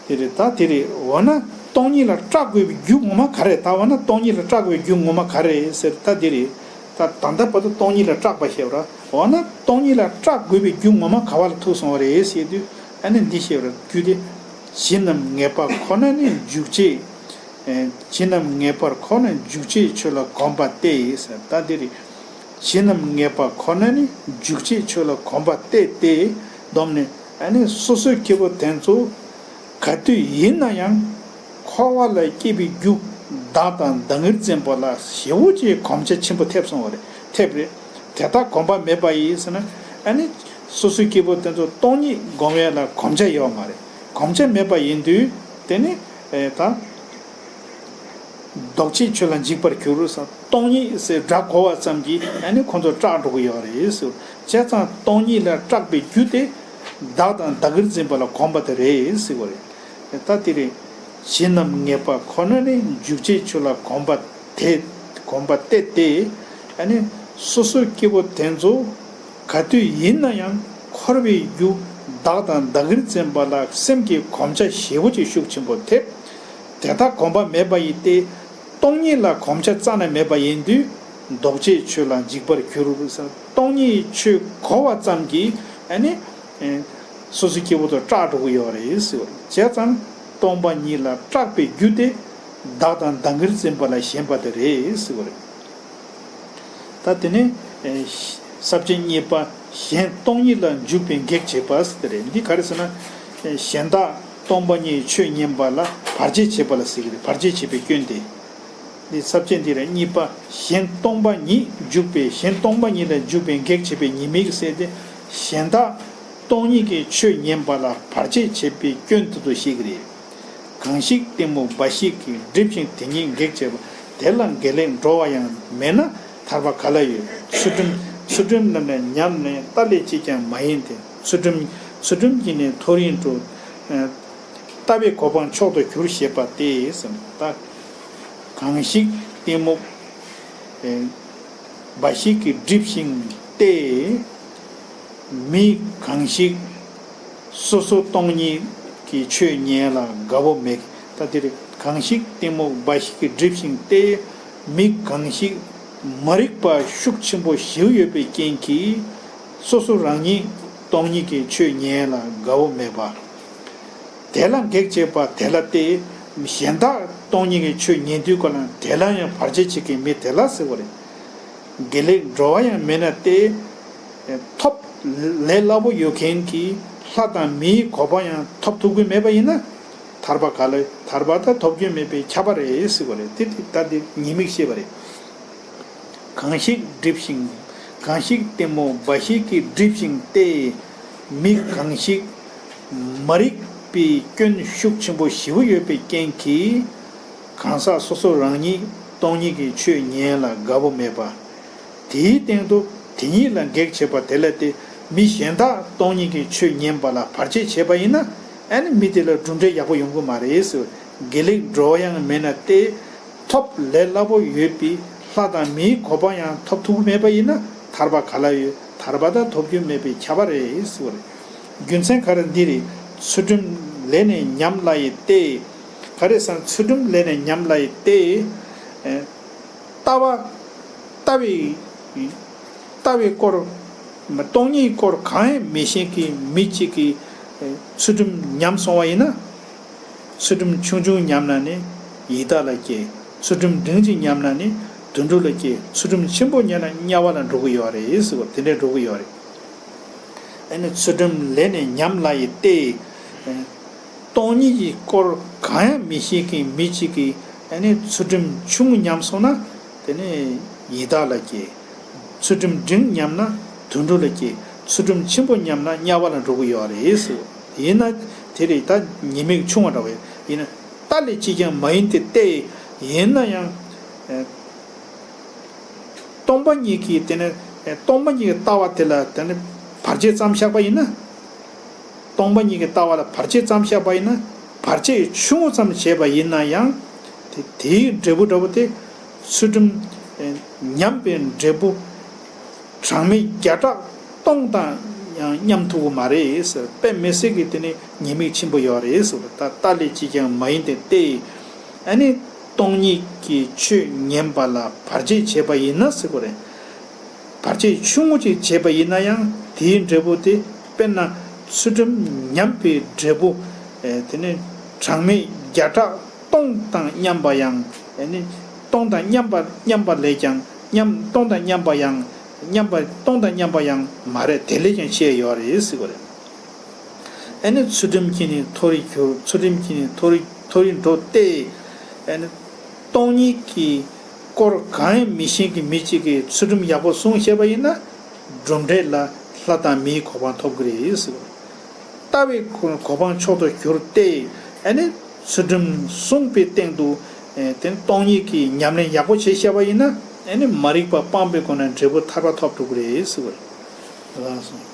དེ་རེད། ད་དེ་རེད། འོ་ན་སྟོང་ཉིད་ལ་སྐྲག་དགོས་པའི་རྒྱུ་ངོ་མ་ག་རེ་རེད། ད་འོ་ན་སྟོང་ཉིད་ལ་སྐྲག་དགོས་པའི་རྒྱུ་ངོ་མ་ག་རེ་རེད་ཟེར། ད་དེ་རེད། ད་ད་ལྟ་བར་དུ་སྟོང་ཉིད་ལ་སྐྲག་པ་བཤད་པ་རེད། འོ་ན་སྟོང་ཉིད་ལ་སྐྲག་དགོས་པའི་རྒྱུ་ངོ་མ་ག་བ་ལ་ཐུག་སོང་བ་རེད་ཟེར་དུས། ཨ་ནི་འདི་བཤད་པ་རེད། རྒྱུ་དེ། ཇི་རྣམས་ངེས་པ་ཁོ་ན་ནི་འཇུག་བྱེད། ཇི་རྣམས་ངེས་པར་ཁོ་ན་འཇུག་བྱེད་ཆོས་ལ་གོམས་པ་སྟེ་ཟེར། ད་འདི་རེད། ཇི་རྣམས་ངེས་པ་ཁོ་ན་ནི་འཇུག་བྱེད་ཆོས་ལ་གོམས་པ་སྟེ་སྟེ། སྡོམ་ནས་ཨ་ནི་སོ་སོའི་སྐྱེ་བོ་དེ་ཚོ་ག་དུས་ཡིན་ན་ཡང་འཁོར་བ་ལ་སྐྱེ་བའི་རྒྱུ་བདག་དང་བདག་གིར་འཛིན་པ་ལ་ཞེ་པོ་ཅིག་གོམས་ཆ་ཆེན་པོ་ཐེབས་སོང་བ་རེད། ཐེབས་རེད། དེ་ལྟར་གོམས་པ་མེད་པ་ཡིས་ཟེར་ན། ཨ་ནི་སོ་སོའི་སྐྱེ་བོ་དེ་ཚོ་སྟོང་ཉིད་སྒོམ་ཡས་ལ་གོམས་ཆ་ཡོད་མ་རེད། གོམས་ཆ་མེད་པ་ཡིན་དུས་དེ་ནི་ཨེ་ད། ལྡོག་བྱེད་ཆོས་ལ་འཇིག་པར་འགྱུར་ཟེར། སྟོང་ཉིད་ཟེར་སྒྲ་གོ་བ་ཙམ་གྱིས་ཨ་ནི་ཁོང་ཚོ་སྐྲག་འགྲོ་གི་ཡོད་རེད་ཟེར། བྱས་ཙང་སྟོང་ཉིད་ལ་སྐྲག་པའི་རྒྱུ་དེ་བདག་དང་བདག་གིར་འཛིན་པ་ལ་གོམས་པ་དེ་རེད་ཟེར་བ་རེད། ད་དེ་རེད། ཇི་རྣམས་ངེས་པ་ཁོ་ན་ནི་འཇུག་བྱེད་ཆོས་ལ་གོམས་པ་དེ། གོམས་པ་སྟེ་སྟེ། ཨ་ནི་སོ་སོའི་སྐྱེ་བོ་དེ་ཚོ་ག་དུས་ཡིན་ན་ཡང་འཁོར་བའི་རྒྱུ་བདག་དང་བདག་གིར་འཛིན་པ་ལ་སེམས་ཀྱི་གོམས་ཆ་ཞེ་པོ་ཅིག་ཤུགས་ཆེན་པོ་ཐེབས། དེ་ལྟར་གོམས་པ་མེད་པ་ཡིན་ཏེ། སྟོང་ཉིད་ལ་གོམས་ཆ་རྩ་ནས་མེད་པ་ཡིན་དུས་ལྡོག་བྱེད་ཆོས་ལ་འཇིག་པར་འགྱུར་ཟེར། སྟོང་ཉིད་ཆོས་གོ་བ་ཙམ་གྱིས་ཨ་ནི་སོ་སོའི་སྐྱེ་བོ་དེ་སྐྲག་འགྲོ་གི་ཡོད་རེད་ཟེར་བ་རེད། བྱས་ཙང་སྟོང་པ་ཉིད་ལ་སྐྲག་པའི་རྒྱུ་དེ་བདག་དང་བདག་གིར་འཛིན་པ་ལ་ཞེན་པ་དེ་རེད་ཟེར་བ་རེད། ད་དེ་ནས་ས་བཅད་གཉིས་པ། གཞན་སྟོང་ཉིད་ལ་འཇུག་པའི་གེགས་བྱེད་པ་ཟེར་དེ་རེད། འདི་ག་རེ་ཟེར་ན། གཞན་དག་སྟོང་པ་ཉིད་ཆོས་ཉན་པ་ལ་བར་ཆད་བྱེད་པ་ལ་ཟེར་གི་རེད། བར་ཆད་བྱེད་པའི་སྐྱོན་དེ། འདི་ས་བཅད་འདི་རེད། གཉིས་པ། གཞན་སྟོང་པ་ཉིད་འཇུག་པའི། གཞན་སྟོང་པ་ཉིད་ལ་འཇུག་པའི་གེགས་བྱེད་པའི་ཉེས་དམིགས་ཟེར་ཏེ། གཞན་དག་སྟོང་ཉིད་ཀྱི་ཆོས་ཉན་པ་ལ་བར་ཆད་བྱེད་པའི་སྐྱོན་དེ་ཚོ་བཤད་ཀྱི་རེད། གང་ཞིག་གཏི་མུག་འབའ་ཞིག་གིས་བསྒྲིབས་ཤིང་དེ་ཉིད་གེགས་བྱེད་པ། དེ་ལ་དགེ་ལེགས་འགྲོ་བ་ཡང་མེད་ན་ཐར་པ་ག་ལ་ཡོད། ཚུལ་ཁྲིམས། ཚུལ་ཁྲིམས་རྣམས་ལ་ཉམས་ནས་ལྟ་ལས་ཅིས་ཀྱང་མ་ཡིན་ཏེ། ཚུལ་ཁྲིམས། ཚུལ་ཁྲིམས་ཀྱིས་ནི་མཐོ་རིས་འགྲོ། ལྟ་ ལྟ་བའི་གོ་འཕང་མཆོག་ཏུ་གྱུར་ཞེས་པ་སྟེ་ཟེར། ད་གང་ཞིག་གཏི་མུག་ཨེ་འབའ་ཞིག་གིས་བསྒྲིབས་ཤིང་སྟེ། མི་གང་ཞིག་སོ་སོ་སྟོང་ཉིད་ཀྱི་ཆོས་ཉན་ལ་དགའ་བོ་མེད། ད་དེ་རེད། གང་ཞིག་གཏི་མུག་འབའ་ཞིག་གིས་བསྒྲིབས་ཤིང་སྟེ། མི་གང་ཞིག་མ་རིག་པ་ཤུགས་ཆེན་པོ་ཞིག་ཡོད་པའི་རྐྱེན་གྱིས། སོ་སོ་རང་ཉིད་སྟོང་ཉིད་ཀྱི་ཆོས་ཉན་ལ་དགའ་བོ་མེད་པ། དེ་ལ་གེགས་བྱེད་པ་དེ་ལ་སྟེ། གཞན་དག་སྟོང་ཉིད་ཀྱི་ཆོས་ཉན་དུས་སྐབས་ལ་དེ་ལ་ཡང་བར་ཆད་བྱེད་མཁན་མི་དེ་ལ་ཟེར་བ་རེད། དགེ་ལེགས་འགྲོ་བ་ཡང་མེད་ན་སྟེ། ཐོབ་ལས་སླ་པོ་ཡོད་མཁན་གྱི་ལྷ་དང་མིའི་གོ་འཕང་ཡང་ཐོབ་ཐུབ་ཀྱི་མེད་པ་ཡིན་ན། ཐར་པ་ག་ལ་ཐར་པ་དང་ཐོབ་རྒྱུ་མེད་པས་ཁྱབ་པ་རེད་ཟེར་བ་རེད། དེ་དེ་ལྟ་སྟེ་ཉེས་དམིགས་བཤད་པ་རེད། གང་ཞིག་བསྒྲིབས་ཤིང་། གང་ཞིག་གཏི་མུག་འབའ་ཞིག་གིས་བསྒྲིབས་ཤིང་སྟེ། མི་གང་ཞིག་མ་རིག་པའི་སྐྱོན་ཤུགས་ཆེན་པོ་ཞེ་པོ་ཡོད་པའི་རྐྱེན་གྱིས། གང་ཟག་སོ་སོ་རང་ཉིད་སྟོང་ཉིད་ཀྱི་ཆོས་ཉན་ལ་དགའ་བོ་མེད་པ། དེའི་སྟེང་དུ་དེ་ཉིད་ལ་གེགས་བྱེད་པ་དེ་ལ་སྟེ། མི་གཞན་དག་སྟོང་ཉིད་ཀྱི་ཆོས་ཉན་པ་ལ་བར་ཆད་བྱས་པ་ཡིན་ན། ཨ་ནི་མི་དེ་ལ་གྲུབ་འབྲས་ཡག་པོ་ཡོང་གི་མ་རེད་ཟེར། དགེ་ལེགས་འགྲོ་བ་ཡང་མེད་ན་སྟེ། ཐོབ་ལས་སླ་པོ་ཡོད་པའི་ལྷ་དང་མིའི་གོ་འཕང་ཡང་ཐོབ་ཐུབ་ཀྱི་མེད་པ་ཡིན་ན། ཐར་པ་ག་ལ་ཡོད། ཐར་པ་དང་ཐོབ་རྒྱུ་མེད་པས་ཁྱབ་པ་རེད་ཟེར་བ་རེད། རྒྱུ་མཚན་ག་རེ་འདི་རེད། ཚུལ་ཁྲིམས་ལས་ནི་ཉམས་སླ་ཡི་སྟེ། ག་རེ་ཟེར་ན། ཚུལ་ཁྲིམས་ལས་ནི་ཉམས་སླ་ཡི་སྟེ། ཨེ། ལྟ་བ། ལྟ་བའི། ལྟ་བའི་སྐོར། སྟོང་ཉིད་སྐོར་གང་ཡང་མི་ཤེས་མཁན་མི་གཅིག་གིས་ཚུལ་ཁྲིམས་ཉམས་སོང་བ་ཡིན་ན། ཚུལ་ཁྲིམས་ཆུང་ཆུང་ཉམས་ན་ནི་ཡི་དྭགས་ལ་སྐྱེ། ཚུལ་ཁྲིམས་འབྲིང་ཅིག་ཉམས་ན་ནི་དུད་འགྲོ་ལ་སྐྱེ། ཚུལ་ཁྲིམས་ཆེན་པོ་ཉམས་ན་དམྱལ་བ་ལ་འགྲོ་གི་ཡོད་རེད་ཟེར་བ་དེ་འདྲས་འགྲོ་གི་ཡོད་རེད། ཨ་ནི་ཚུལ་ཁྲིམས་ལས་ནི་ཉམས་སླ་ཡི་སྟེ། སྟོང་ཉིད་ཀྱི་སྐོར་གང་ཡང་མི་ཤེས་མཁན་མི་གཅིག་གིས་ཨ་ནི་ཚུལ་ཁྲིམས་ཆུང་ངུ་ཉམས་སོང་ན། དེ་ནི་ཡི་དྭགས་ལ་སྐྱེ། ཚུལ་ཁྲིམས་འབྲིང་ཉམས་ན་དུད་འགྲོ་ལ་སྐྱེ། ཚུལ་ཁྲིམས་ཆེན་པོ་ཉམས་ན་དམྱལ་བ་ལ་འགྲོ་གི་ཡོད་རེད་ཟེར། ཡིན་ན་དེ་རེད། ད་ཉེས་དམིགས་ཆུང་བ་འདྲ་བས་ཡིན་ན། ལྟ་ལས་ཅིས་ཀྱང་མ་ཡིན་ཏེ་སྟེ། ཡིན་ན་ཡང་། སྟོང་པ་ཉིད་ཀྱི་དེ་ནི་སྟོང་པ་ཉིད་ཀྱི་ལྟ་བ་དེ་ལ་དེ་ནི་བར་ཆད་ཙམ་བཞག་པ་ཡིན་ན། སྟོང་པ་ཉིད་ཀྱི་ལྟ་བ་ལ་བར་ཆད་ཙམ་བཞག་པ་ཡིན་ན། བར་ཆད་ཆུང་ངུ་ཙམ་བྱས་པ་ཡིན་ན་ཡང་། དེ་དེའི་འབྲས་བུ་འདྲ་བོ་དེ། ཚུལ་ཁྲིམས་ཉམས་པའི་འབྲས་བུ་གྲངས་མེད་བརྒྱ་ཕྲག་སྟོང་དང་ཡང་མཉམ་ཐུབ་ཀྱི་མ་རེད་ཟེར། དཔེ་མི་སྲིད་ཀྱི་དེ་ནི་ཉེས་དམིགས་ཆེན་པོ་ཡོད་རེད་ཟེར། ད་ལྟ་ལས་ཅིས་ཀྱང་མ་ཡིན་ཏེ་སྟེ། ཨ་ནི་སྟོང་ཉིད་ཀྱི་ཆོས་ཉན་པ་ལ་བར་ཆད་བྱས་པ་ཡིན་ན་ཟེར་གོ་རེད། བར་ཆད་ཆུང་ངུ་ཅིག་བྱས་པ་ཡིན་ན་ཡང་དེའི་འབྲས་བུ་དེ། དཔེར་ན་ཚུལ་ཁྲིམས་ཉམས་པའི་འབྲས་བུ། ཨེ། དེ་ནི་གྲངས་མེད་བརྒྱ་ཕྲག་སྟོང་དང་མཉམ་པ་ཡང་། ཨེ་ནི་སྟོང་དང་མཉམ་པ་མཉམ་པ་ལས་ཀྱང་མཉམ། སྟོང་དང་མཉམ་པ་ཡང་། མཉམ་པ། སྟོང་དང་མཉམ་པ་ཡང་མ་རེད། དེ་ལས་ཀྱང་ཆེ་ཡོད་རེད་ཟེར་གོ་རེད། ཨེ་ནི་ཚུལ་ཁྲིམས་ཀྱིས་ནི་མཐོ་རིས་གྱུར། ཚུལ་ཁྲིམས་ཀྱིས་ནི་མཐོ་རིས། མཐོ་རིས་འགྲོ་སྟེ། ཨེ་ནི་སྟོང་ཉིད་ཀྱི་སྐོར་གང་ཡང་མི་ཤེས་མཁན་མི་གཅིག་གིས་ཚུལ་ཁྲིམས་ཡག་པོ་སྲུང་ཤེས་པ་ཡིན་ན། གྲུབ་འབྲས་ལ་ལྷ་དང་མིའི་གོ་འཕང་ཐོབ་ཀྱི་རེད་ཟེར། ལྟ་བའི་གོ་འཕང་མཆོག་ཏུ་གྱུར་ཏེ། ཨེ་ནི་ཚུལ་ཁྲིམས་སྲུང་པའི་སྟེང་དུ། ཨེ། དེ་སྟོང་ཉིད་ཀྱི་ཉམས་ལེན་ཡག་པོ་བྱེད་ཤེས་པ་ཡིན་ན། ཨེ་ནི་མ་རིག་པ་སྤངས་པའི་སྒོ་ནས་འབྲས་བུ་ཐར་པ་ཐོབ་འགྲོ་གི་རེད་ཟེར་བ་རེད།